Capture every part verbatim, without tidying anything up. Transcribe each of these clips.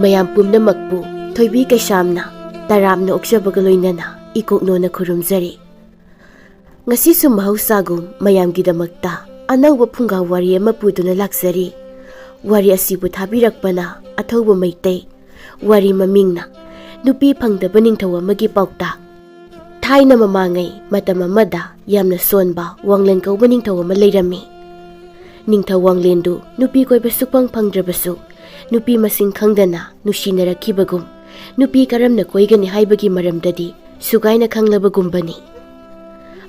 ꯃꯌꯥꯝ ꯄꯨꯝꯅꯃꯛꯄꯨ ꯊꯣꯏꯕꯤ ꯀꯩꯁꯥꯝꯅ ꯇꯔꯥꯝꯅ ꯑꯣꯛꯆꯕꯒ ꯂꯣꯏꯅꯅ ꯏꯀꯣꯛꯅꯣꯅ ꯈꯨꯔꯨꯝꯖꯔꯤ꯫ ꯉꯁꯤꯁꯨ ꯃꯍꯧꯁꯥꯒꯨꯝ ꯃꯌꯥꯝꯒꯤꯗꯃꯛꯇ ꯑꯅꯧꯕ ꯐꯨꯡꯒꯥ ꯋꯥꯔꯤ ꯑꯃ ꯄꯨꯗꯨꯅ ꯂꯥꯛꯆꯔꯤ꯫ ꯋꯥꯔꯤ ꯑꯁꯤꯕꯨ ꯊꯥꯕꯤꯔꯛꯄꯅ ꯑꯊꯧꯕ ꯃꯩꯇꯩ꯫ ꯋꯥꯔꯤ ꯃꯃꯤꯡꯅ ꯅꯨꯄꯤ ꯐꯪꯗꯕ ꯅꯤꯡꯊꯧ ꯑꯃꯒꯤ ꯄꯥꯎꯇꯥꯛ꯫ ꯊꯥꯏꯅ ꯃꯃꯥꯡꯉꯩ ꯃꯇꯝ ꯑꯃꯗ ꯌꯥꯝꯅ ꯁꯣꯟꯕ ꯋꯥꯡꯂꯦꯟ ꯀꯧꯕ ꯅꯤꯡꯊꯧ ꯑꯃ ꯂꯩꯔꯝꯃꯤ꯫ ꯅꯤꯡꯊꯧ ꯋꯥꯡꯂꯦꯟꯗꯨ ꯅꯨꯄꯤ ꯀꯣꯏꯕ ꯁꯨꯛꯐꯪ ꯐꯪꯗ꯭ꯔꯕꯁꯨ, ꯅꯨꯄꯤ ꯃꯁꯤꯡ ꯈꯪꯗꯅ ꯅꯨꯡꯁꯤꯅꯔꯛꯈꯤꯕꯒꯨꯝ, ꯅꯨꯄꯤ ꯀꯔꯝꯅ ꯀꯣꯏꯒꯅꯤ ꯍꯥꯏꯕꯒꯤ ꯃꯔꯝꯗꯗꯤ ꯁꯨꯒꯥꯏꯅ ꯈꯪꯂꯕꯒꯨꯝꯕꯅꯤ꯫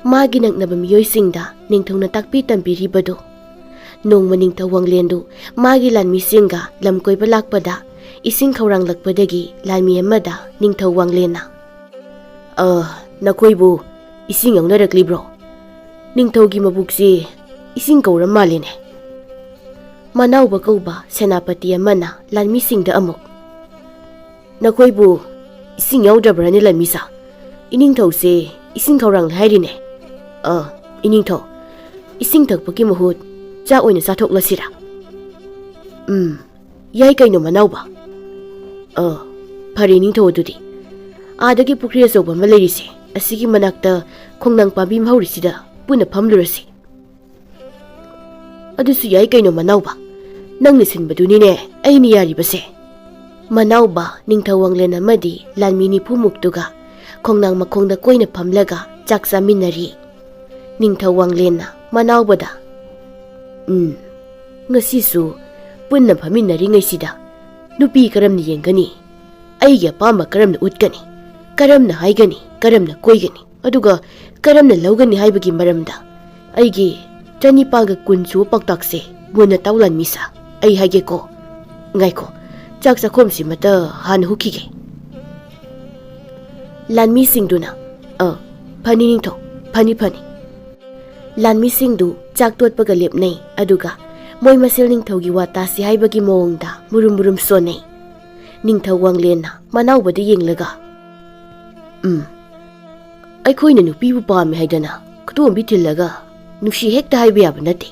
ꯃꯥꯒꯤ ꯅꯛꯅꯕ ꯃꯤꯑꯣꯏꯁꯤꯡꯗ ꯅꯤꯡꯊꯧꯅ ꯇꯥꯛꯄꯤ ꯇꯝꯕꯤꯔꯤꯕꯗꯨ꯫ ꯅꯣꯡꯃ ꯅꯤꯡꯊꯧ ꯋꯥꯡꯂꯦꯟꯗꯨ ꯃꯥꯒꯤ ꯂꯥꯟꯃꯤꯁꯤꯡꯒ ꯂꯝ ꯀꯣꯏꯕ ꯂꯥꯛꯄꯗ, ꯏꯁꯤꯡ ꯈꯧꯔꯥꯡꯂꯛꯄꯗꯒꯤ ꯂꯥꯟꯃꯤ ꯑꯃꯗ ꯅꯤꯡꯊꯧ ꯋꯥꯡꯂꯦꯟꯅ, "ꯑ, ꯅꯈꯣꯏꯕꯨ ꯏꯁꯤꯡ ꯌꯥꯎꯅꯔꯛꯂꯤꯕ꯭ꯔꯣ? ꯅꯤꯡꯊꯧꯒꯤ ꯃꯕꯨꯛꯁꯤ ꯏꯁꯤꯡ ꯀꯧꯔ ꯃꯥꯜꯂꯤꯅꯦ꯫" ꯃꯅꯥꯎꯕ ꯀꯧꯕ ꯁꯦꯅꯥꯄꯇꯤ ꯑꯃꯅ ꯂꯥꯟꯃꯤꯁꯤꯡꯗ ꯑꯃꯨꯛ, "ꯅꯈꯣꯏꯕꯨ ꯏꯁꯤꯡ ꯌꯥꯎꯗ꯭ꯔꯕ꯭ꯔꯅꯦ, ꯂꯥꯟꯃꯤꯁꯥ? ꯏꯅꯤꯡꯊꯧꯁꯦ ꯏꯁꯤꯡ ꯈꯧꯔꯥꯡꯂꯦ ꯍꯥꯏꯔꯤꯅꯦ꯫ ꯑ, ꯏꯅꯤꯡꯊꯧ, ꯏꯁꯤꯡ ꯊꯛꯄꯒꯤ ꯃꯍꯨꯠ ꯆꯥꯛ ꯑꯣꯏꯅ ꯆꯥꯊꯣꯛꯂꯁꯤꯔꯥ?" "ꯎꯝ, ꯌꯥꯏ ꯀꯩꯅꯣ, ꯃꯅꯥꯎꯕ꯫ ꯑ, ꯐꯔꯦ, ꯏꯅꯤꯡꯊꯧ, ꯑꯗꯨꯗꯤ ꯑꯥꯗꯒꯤ ꯄꯨꯈ꯭ꯔꯤ ꯑꯆꯧꯕ ꯑꯃ ꯂꯩꯔꯤꯁꯦ, ꯑꯁꯤꯒꯤ ꯃꯅꯥꯛꯇ ꯈꯣꯡꯅꯥꯡ ꯄꯥꯝꯕꯤ ꯑꯃ ꯍꯧꯔꯤꯁꯤꯗ ꯄꯨꯟꯅ ꯐꯝꯂꯨꯔꯁꯤ꯫" "ꯑꯗꯨꯁꯨ ꯌꯥꯏ ꯀꯩꯅꯣ, ꯃꯅꯥꯎꯕ꯫ ꯅꯪꯅ ꯁꯤꯟꯕꯗꯨꯅꯤꯅꯦ ꯑꯩꯅ ꯌꯥꯔꯤꯕꯁꯦ꯫" ꯃꯅꯥꯎꯕ ꯅꯤꯡꯊꯧ ꯋꯥꯡꯂꯦꯟ ꯑꯃꯗꯤ ꯂꯥꯟꯃꯤ ꯅꯤꯐꯨꯃꯨꯛꯇꯨꯒ ꯈꯣꯡꯅꯥꯡ ꯃꯈꯣꯡꯗ ꯀꯣꯏꯅ ꯐꯝꯂꯒ ꯆꯥꯛ ꯆꯥꯃꯤꯟꯅꯔꯤ꯫ ꯅꯤꯡꯊꯧ ꯋꯥꯡꯂꯦꯟꯅ ꯃꯅꯥꯎꯕꯗ, "ꯎꯝ, ꯉꯁꯤꯁꯨ ꯄꯨꯟꯅ ꯐꯝꯃꯤꯟꯅꯔꯤꯉꯩꯁꯤꯗ ꯅꯨꯄꯤ ꯀꯔꯝꯅ ꯌꯦꯡꯒꯅꯤ? ꯑꯩꯒꯤ ꯑꯄꯥꯝꯕ ꯀꯔꯝꯅ ꯎꯠꯀꯅꯤ? ꯀꯔꯝꯅ ꯍꯥꯏꯒꯅꯤ? ꯀꯔꯝꯅ ꯀꯣꯏꯒꯅꯤ? ꯑꯗꯨꯒ ꯀꯔꯝꯅ ꯂꯧꯒꯅꯤ ꯍꯥꯏꯕꯒꯤ ꯃꯔꯝꯗ ꯑꯩꯒꯤ ꯆꯅꯤꯄꯥꯟꯒ ꯀꯨꯟ ꯁꯨꯕ ꯄꯥꯎꯇꯥꯛꯁꯦ ꯃꯨꯟꯅ ꯇꯥꯎ, ꯂꯥꯟꯃꯤꯁꯥ꯫ ꯑꯩ ꯍꯥꯏꯒꯦꯀꯣ꯫ ꯉꯥꯏꯈꯣ, ꯆꯥꯛ ꯆꯥꯛꯈꯣꯝꯁꯤꯃꯇ ꯍꯥꯟꯅ ꯍꯨꯛꯈꯤꯒꯦ꯫" ꯂꯥꯟꯃꯤꯁꯤꯡꯗꯨꯅ, "ꯑ, ꯐꯅꯤ ꯅꯤꯡꯊꯧ, ꯐꯅꯤ, ꯐꯅꯤ꯫" ꯂꯥꯟꯃꯤꯁꯤꯡꯗꯨ ꯆꯥꯛ ꯇꯣꯠꯄꯒ ꯂꯦꯞꯅꯩ, ꯑꯗꯨꯒ ꯃꯣꯏ ꯃꯁꯦꯜ ꯅꯤꯡꯊꯧꯒꯤ ꯋꯥ ꯇꯥꯁꯤ ꯍꯥꯏꯕꯒꯤ ꯃꯑꯣꯡꯗ ꯃꯨꯔꯨꯝ ꯃꯨꯔꯨꯝ ꯁꯣꯟꯅꯩ꯫ ꯅꯤꯡꯊꯧ ꯋꯥꯡꯂꯦꯟꯅ ꯃꯅꯥꯎꯕꯗ ꯌꯦꯡꯂꯒ, "ꯎꯝ, ꯑꯩꯈꯣꯏꯅ ꯅꯨꯄꯤꯕꯨ ꯄꯥꯝꯃꯤ ꯍꯥꯏꯗꯅ ꯈꯨꯗꯣꯝꯕꯤ ꯊꯤꯜꯂꯒ ꯅꯨꯡꯁꯤ ꯍꯦꯛꯇ ꯍꯥꯏꯕ ꯌꯥꯕ ꯅꯠꯇꯦ꯫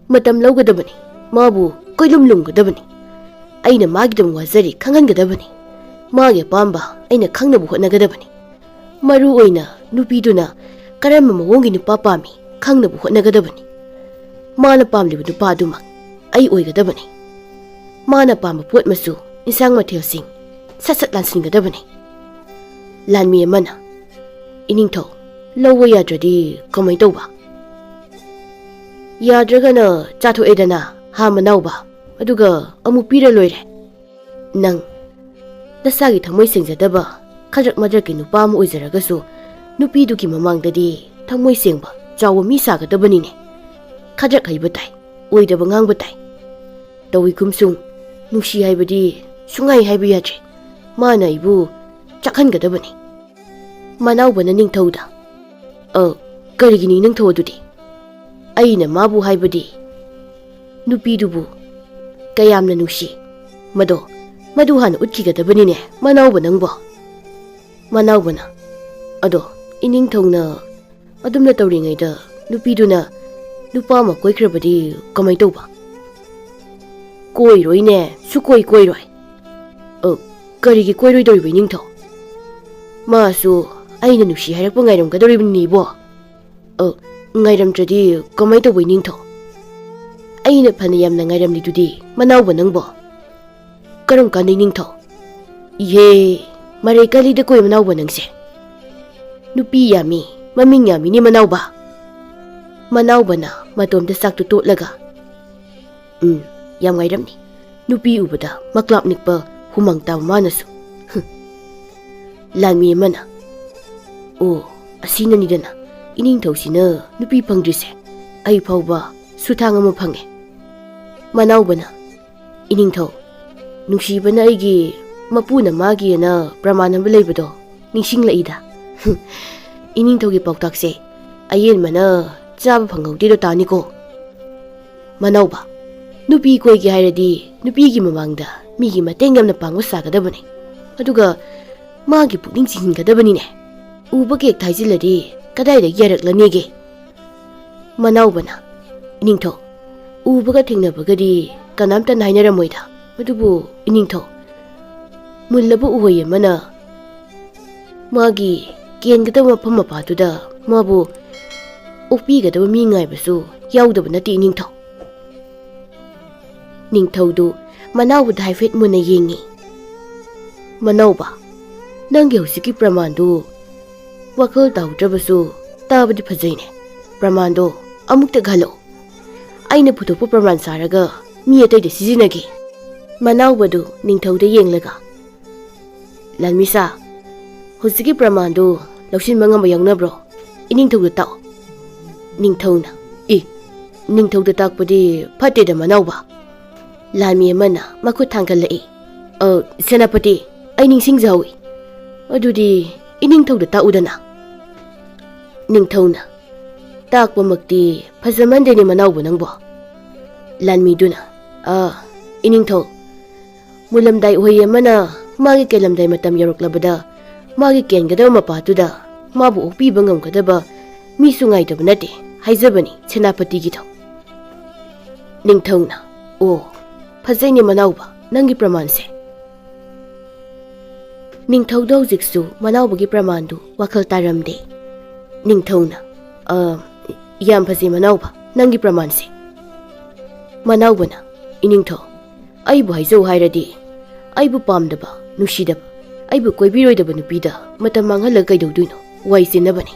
ꯃꯇꯝ ꯂꯧꯒꯗꯕꯅꯤ, ꯃꯥꯕꯨ ꯀꯣꯏꯂꯨꯝ ꯂꯨꯝꯒꯗꯕꯅꯤ꯫ ꯑꯩꯅ ꯃꯥꯒꯤꯗꯃꯛ ꯋꯥꯖꯔꯤ ꯈꯪꯍꯟꯒꯗꯕꯅꯤ꯫ ꯃꯥꯒꯤ ꯑꯄꯥꯝꯕ ꯑꯩꯅ ꯈꯪꯅꯕ ꯍꯣꯠꯅꯒꯗꯕꯅꯤ꯫ ꯃꯔꯨ ꯑꯣꯏꯅ ꯅꯨꯄꯤꯗꯨꯅ ꯀꯔꯝꯕ ꯃꯑꯣꯡꯒꯤ ꯅꯨꯄꯥ ꯄꯥꯝꯃꯤ ꯈꯪꯅꯕ ꯍꯣꯠꯅꯒꯗꯕꯅꯤ꯫ ꯃꯥꯅ ꯄꯥꯝꯂꯤꯕ ꯅꯨꯄꯥ ꯑꯗꯨꯃꯛ ꯑꯩ ꯑꯣꯏꯒꯗꯕꯅꯤ꯫ ꯃꯥꯅ ꯄꯥꯝꯕ ꯄꯣꯠ ꯃꯆꯨ, ꯏꯟꯁꯥꯡ ꯃꯊꯦꯜꯁꯤꯡ ꯁꯠ ꯁꯠ ꯂꯥꯟꯁꯤꯟꯒꯗꯕꯅꯤ꯫ ꯂꯥꯟꯃꯤ ꯑꯃꯅ, "ꯏꯅꯤꯡꯊꯧ, ꯂꯧꯕ ꯌꯥꯗ꯭ꯔꯗꯤ ꯀꯃꯥꯏ ꯇꯧꯕ?" "ꯌꯥꯗ꯭ꯔꯒꯅ ꯆꯥꯊꯣꯛꯑꯦꯗꯅ, ꯍꯥ ꯃꯅꯥꯎꯕ, ꯑꯗꯨꯒ ꯑꯃꯨꯛ ꯄꯤꯔ ꯂꯣꯏꯔꯦ꯫ ꯅꯪ ꯅꯁꯥꯒꯤ ꯊꯃꯣꯏ ꯁꯦꯡꯖꯗꯕ, ꯈꯗ꯭ꯔꯛ ꯃꯗ꯭ꯔꯛꯀꯤ ꯅꯨꯄꯥ ꯑꯃ ꯑꯣꯏꯖꯔꯒꯁꯨ, ꯅꯨꯄꯤꯗꯨꯒꯤ ꯃꯃꯥꯡꯗꯗꯤ ꯊꯃꯣꯏ ꯁꯦꯡꯕ, ꯆꯥꯎꯕ ꯃꯤ ꯁꯥꯒꯗꯕꯅꯤꯅꯦ꯫ ꯈꯗ꯭ꯔꯛ ꯍꯩꯕ ꯇꯥꯏ, ꯑꯣꯏꯗꯕ ꯉꯥꯡꯕ ꯇꯥꯏ꯫ ꯇꯧꯏ ꯀꯨꯝꯁꯨꯡ, ꯅꯨꯡꯁꯤ ꯍꯥꯏꯕꯗꯤ ꯁꯨꯡꯍꯥꯏ ꯍꯥꯏꯕ ꯌꯥꯗ꯭ꯔꯦ꯫ ꯃꯥꯅ ꯑꯩꯕꯨ ꯆꯥꯛꯍꯟꯒꯗꯕꯅꯤ꯫ ꯃꯅꯥꯎꯕꯅ ꯅꯤꯡꯊꯧꯗ, "ꯑ, ꯀꯔꯤꯒꯤꯅꯤ ꯅꯤꯡꯊꯧ ꯑꯗꯨꯗꯤ? ꯑꯩꯅ ꯃꯥꯕꯨ ꯍꯥꯏꯕꯗꯤ ꯅꯨꯄꯤꯗꯨꯕꯨ ꯀꯌꯥꯝꯅ ꯅꯨꯡꯁꯤ, ꯃꯗꯣ, ꯃꯗꯨ ꯍꯥꯟꯅ ꯎꯠꯈꯤꯒꯗꯕꯅꯤꯅꯦ, ꯃꯅꯥꯎꯕ ꯅꯪꯕꯣ?" ꯃꯅꯥꯎꯕꯅ, "ꯑꯗꯣ, ꯏꯅꯤꯡꯊꯧꯅ ꯑꯗꯨꯝꯅ ꯇꯧꯔꯤꯉꯩꯗ ꯅꯨꯄꯤꯗꯨꯅ ꯅꯨꯄꯥ ꯑꯃ ꯀꯣꯏꯈ꯭ꯔꯕꯗꯤ ꯀꯃꯥꯏ ꯇꯧꯕ?" "ꯀꯣꯏꯔꯣꯏꯅꯦ, ꯁꯨꯀꯣꯏ ꯀꯣꯏꯔꯣꯏ꯫" "ꯑ, ꯀꯔꯤꯒꯤ ꯀꯣꯏꯔꯣꯏꯗꯧꯔꯤꯕ ꯏꯅꯤꯡꯊꯧ? ꯃꯥꯁꯨ ꯑꯩꯅ ꯅꯨꯡꯁꯤ ꯍꯥꯏꯔꯛꯄ ꯉꯥꯏꯔꯝꯒꯗꯧꯔꯤꯕꯅꯤꯕꯣ꯫" "ꯑ, ꯉꯥꯏꯔꯝꯗ꯭ꯔꯗꯤ ꯀꯃꯥꯏ ꯇꯧꯕ ꯏꯅꯤꯡꯊꯧ? ꯑꯩꯅ ꯐꯅ ꯌꯥꯝꯅ ꯉꯥꯏꯔꯝꯂꯤꯗꯨꯗꯤ, ꯃꯅꯥꯎꯕ ꯅꯪꯕꯣ?" "ꯀꯔꯝ ꯀꯥꯟꯗ ꯏꯅꯤꯡꯊꯧ?" "ꯏꯍꯦ, ꯃꯔꯩ ꯀꯜꯂꯤꯗ ꯀꯣꯏ ꯃꯅꯥꯎꯕ ꯅꯪꯁꯦ꯫ ꯅꯨꯄꯤ ꯌꯥꯝꯃꯤ, ꯃꯃꯤꯡ ꯌꯥꯝꯃꯤꯅꯦ ꯃꯅꯥꯎꯕ꯫" ꯃꯅꯥꯎꯕꯅ ꯃꯇꯣꯝꯇ ꯆꯥꯛꯇꯨ ꯇꯣꯠꯂꯒ, "ꯎꯝ, ꯌꯥꯝ ꯉꯥꯏꯔꯝꯅꯤ꯫ ꯅꯨꯄꯤ ꯎꯕꯗ ꯃꯀ꯭ꯂꯥꯞ ꯅꯤꯛꯄ ꯍꯨꯃꯥꯡ ꯇꯥꯕ ꯃꯥꯅꯁꯨ꯫" ꯍꯨꯝ꯫ ꯂꯥꯟꯃꯤ ꯑꯃꯅ, "ꯑꯣ, ꯑꯁꯤꯅꯅꯤꯗꯅ ꯏꯅꯤꯡꯊꯧꯁꯤꯅ ꯅꯨꯄꯤ ꯐꯪꯗ꯭ꯔꯤꯁꯦ꯫ ꯑꯩ ꯐꯥꯎꯕ ꯁꯨꯊꯥꯡ ꯑꯃ ꯐꯪꯉꯦ꯫" ꯃꯅꯥꯎꯕꯅ, "ꯏꯅꯤꯡꯊꯧ, ꯅꯨꯡꯁꯤꯕꯅ ꯑꯩꯒꯤ ꯃꯄꯨꯅ ꯃꯥꯒꯤꯑꯅ ꯄ꯭ꯔꯃꯥꯟ ꯑꯃ ꯂꯩꯕꯗꯣ ꯅꯤꯡꯁꯤꯡꯂꯛꯏꯗ꯫" ꯍꯨꯝ, ꯏꯅꯤꯡꯊꯧꯒꯤ ꯄꯥꯎꯇꯥꯛꯁꯦ ꯑꯌꯦꯟꯕꯅ ꯆꯥꯕ ꯐꯪꯍꯧꯗꯦꯗꯣ ꯇꯥꯅꯤꯀꯣ꯫ ꯃꯅꯥꯎꯕ, ꯅꯨꯄꯤ ꯀꯣꯏꯒꯦ ꯍꯥꯏꯔꯗꯤ ꯅꯨꯄꯤꯒꯤ ꯃꯃꯥꯡꯗ ꯃꯤꯒꯤ ꯃꯇꯦꯡ ꯌꯥꯝꯅ ꯄꯥꯡꯕ ꯁꯥꯒꯗꯕꯅꯦ꯫ ꯑꯗꯨꯒ ꯃꯥꯒꯤ ꯄꯨꯛꯅꯤꯡ ꯆꯤꯡꯁꯤꯟꯒꯗꯕꯅꯤꯅꯦ꯫ ꯎꯕ ꯀꯦꯛ ꯊꯥꯏꯖꯤꯜꯂꯗꯤ ꯀꯗꯥꯏꯗꯒꯤ ꯌꯥꯔꯛꯂꯅꯤꯒꯦ? ꯃꯅꯥꯎꯕꯅ, "ꯏꯅꯤꯡꯊꯧ, ꯎꯕꯒ ꯊꯦꯡꯅꯕꯒꯗꯤ ꯀꯅꯥꯝꯇꯅ ꯍꯥꯏꯅꯔꯝꯃꯣꯏꯗ꯫ ꯑꯗꯨꯕꯨ ꯏꯅꯤꯡꯊꯧ, ꯃꯨꯜꯂꯕ ꯎꯍꯩ ꯑꯃꯅ ꯃꯥꯒꯤ ꯀꯦꯟꯒꯗꯕ ꯃꯐꯝ ꯃꯄꯥꯗꯨꯗ ꯃꯥꯕꯨ ꯑꯣꯛꯄꯤꯒꯗꯕ ꯃꯤ ꯉꯥꯏꯕꯁꯨ ꯌꯥꯎꯗꯕ ꯅꯠꯇꯦ ꯏꯅꯤꯡꯊꯧ꯫ ꯅꯤꯡꯊꯧꯗꯨ ꯃꯅꯥꯎꯕꯗ ꯍꯥꯏꯐꯦꯠ ꯃꯨꯟꯅ ꯌꯦꯡꯉꯤ꯫ "ꯃꯅꯥꯎꯕ, ꯅꯪꯒꯤ ꯍꯧꯖꯤꯛꯀꯤ ꯄ꯭ꯔꯃꯥꯟꯗꯨ ꯋꯥꯈꯜ ꯇꯥꯍꯧꯗ꯭ꯔꯕꯁꯨ ꯇꯥꯕꯗꯤ ꯐꯖꯩꯅꯦ꯫ ꯄ꯭ꯔꯃꯥꯟꯗꯣ ꯑꯃꯨꯛꯇ ꯈꯜꯂꯛꯎ꯫ ꯑꯩꯅ ꯄꯨꯊꯣꯛꯄ ꯄ꯭ꯔꯃꯥꯟ ꯁꯥꯔꯒ ꯃꯤ ꯑꯇꯩꯗ ꯁꯤꯖꯤꯟꯅꯒꯦ꯫" ꯃꯅꯥꯎꯕꯗꯨ ꯅꯤꯡꯊꯧꯗ ꯌꯦꯡꯂꯒ, "ꯂꯥꯟꯃꯤꯁꯥ, ꯍꯧꯖꯤꯛꯀꯤ ꯄ꯭ꯔꯃꯥꯟꯗꯨ ꯂꯧꯁꯤꯟꯕ ꯉꯝꯕ ꯌꯥꯎꯅꯕ꯭ꯔꯣ? ꯏꯅꯤꯡꯊꯧꯗ ꯇꯥꯛꯑꯣ꯫" ꯅꯤꯡꯊꯧꯅ, "ꯏ, ꯅꯤꯡꯊꯧꯗ ꯇꯥꯛꯄꯗꯤ ꯐꯠꯇꯦꯗ ꯃꯅꯥꯎꯕ꯫" ꯂꯥꯟꯃꯤ ꯑꯃꯅ ꯃꯈꯨꯠ ꯊꯥꯡꯒꯠꯂꯛꯏ꯫ "ꯑ, ꯁꯦꯅꯥꯄꯇꯤ, ꯑꯩ ꯅꯤꯡꯁꯤꯡꯖꯍꯧꯏ꯫ ꯑꯗꯨꯗꯤ ꯏꯅꯤꯡꯊꯧꯗ ꯇꯥꯛꯎꯗꯅ꯫" ꯅꯤꯡꯊꯧꯅ, "ꯇꯥꯛꯄꯃꯛꯇꯤ ꯐꯖꯃꯟꯗꯦꯅꯦ ꯃꯅꯥꯎꯕ ꯅꯪꯕꯣ꯫" ꯂꯥꯟꯃꯤꯗꯨꯅ, "ꯑ, ꯏꯅꯤꯡꯊꯧ, ꯃꯨꯜꯂꯝꯗꯥꯏ ꯎꯍꯩ ꯑꯃꯅ ꯃꯥꯒꯤ ꯀꯦꯜꯂꯝꯗꯥꯏ ꯃꯇꯝ ꯌꯧꯔꯛꯂꯕꯗ ꯃꯥꯒꯤ ꯀꯦꯟꯒꯗꯕ ꯃꯄꯥꯗꯨꯗ ꯃꯥꯕꯨ ꯑꯣꯛꯄꯤꯕ ꯉꯝꯒꯗꯕ ꯃꯤꯁꯨ ꯉꯥꯏꯗꯕ ꯅꯠꯇꯦ ꯍꯥꯏꯖꯕꯅꯤ ꯁꯦꯅꯥꯄꯇꯤꯒꯤꯗꯣ꯫" ꯅꯤꯡꯊꯧꯅ, "ꯑꯣ, ꯐꯖꯩꯅꯦ ꯃꯅꯥꯎꯕ, ꯅꯪꯒꯤ ꯄ꯭ꯔꯃꯥꯟꯁꯦ꯫" ꯅꯤꯡꯊꯧꯗ ꯍꯧꯖꯤꯛꯁꯨ ꯃꯅꯥꯎꯕꯒꯤ ꯄ꯭ꯔꯃꯥꯟꯗꯨ ꯋꯥꯈꯜ ꯇꯥꯔꯝꯗꯦ꯫ ꯅꯤꯡꯊꯧꯅ, "ꯑ, ꯌꯥꯝ ꯐꯖꯩ ꯃꯅꯥꯎꯕ, ꯅꯪꯒꯤ ꯄ꯭ꯔꯃꯥꯟꯁꯦ꯫" ꯃꯅꯥꯎꯕꯅ, "ꯏꯅꯤꯡꯊꯧ, ꯑꯩꯕꯨ ꯍꯥꯏꯖꯧ ꯍꯥꯏꯔꯗꯤ, ꯑꯩꯕꯨ ꯄꯥꯝꯗꯕ, ꯅꯨꯡꯁꯤꯗꯕ, ꯑꯩꯕꯨ ꯀꯣꯏꯕꯤꯔꯣꯏꯗꯕ ꯅꯨꯄꯤꯗ ꯃꯇꯝ ꯃꯥꯡꯍꯜꯂꯒ ꯀꯩꯗꯧꯗꯣꯏꯅꯣ? ꯋꯥꯏ ꯆꯤꯟꯅꯕꯅꯤ꯫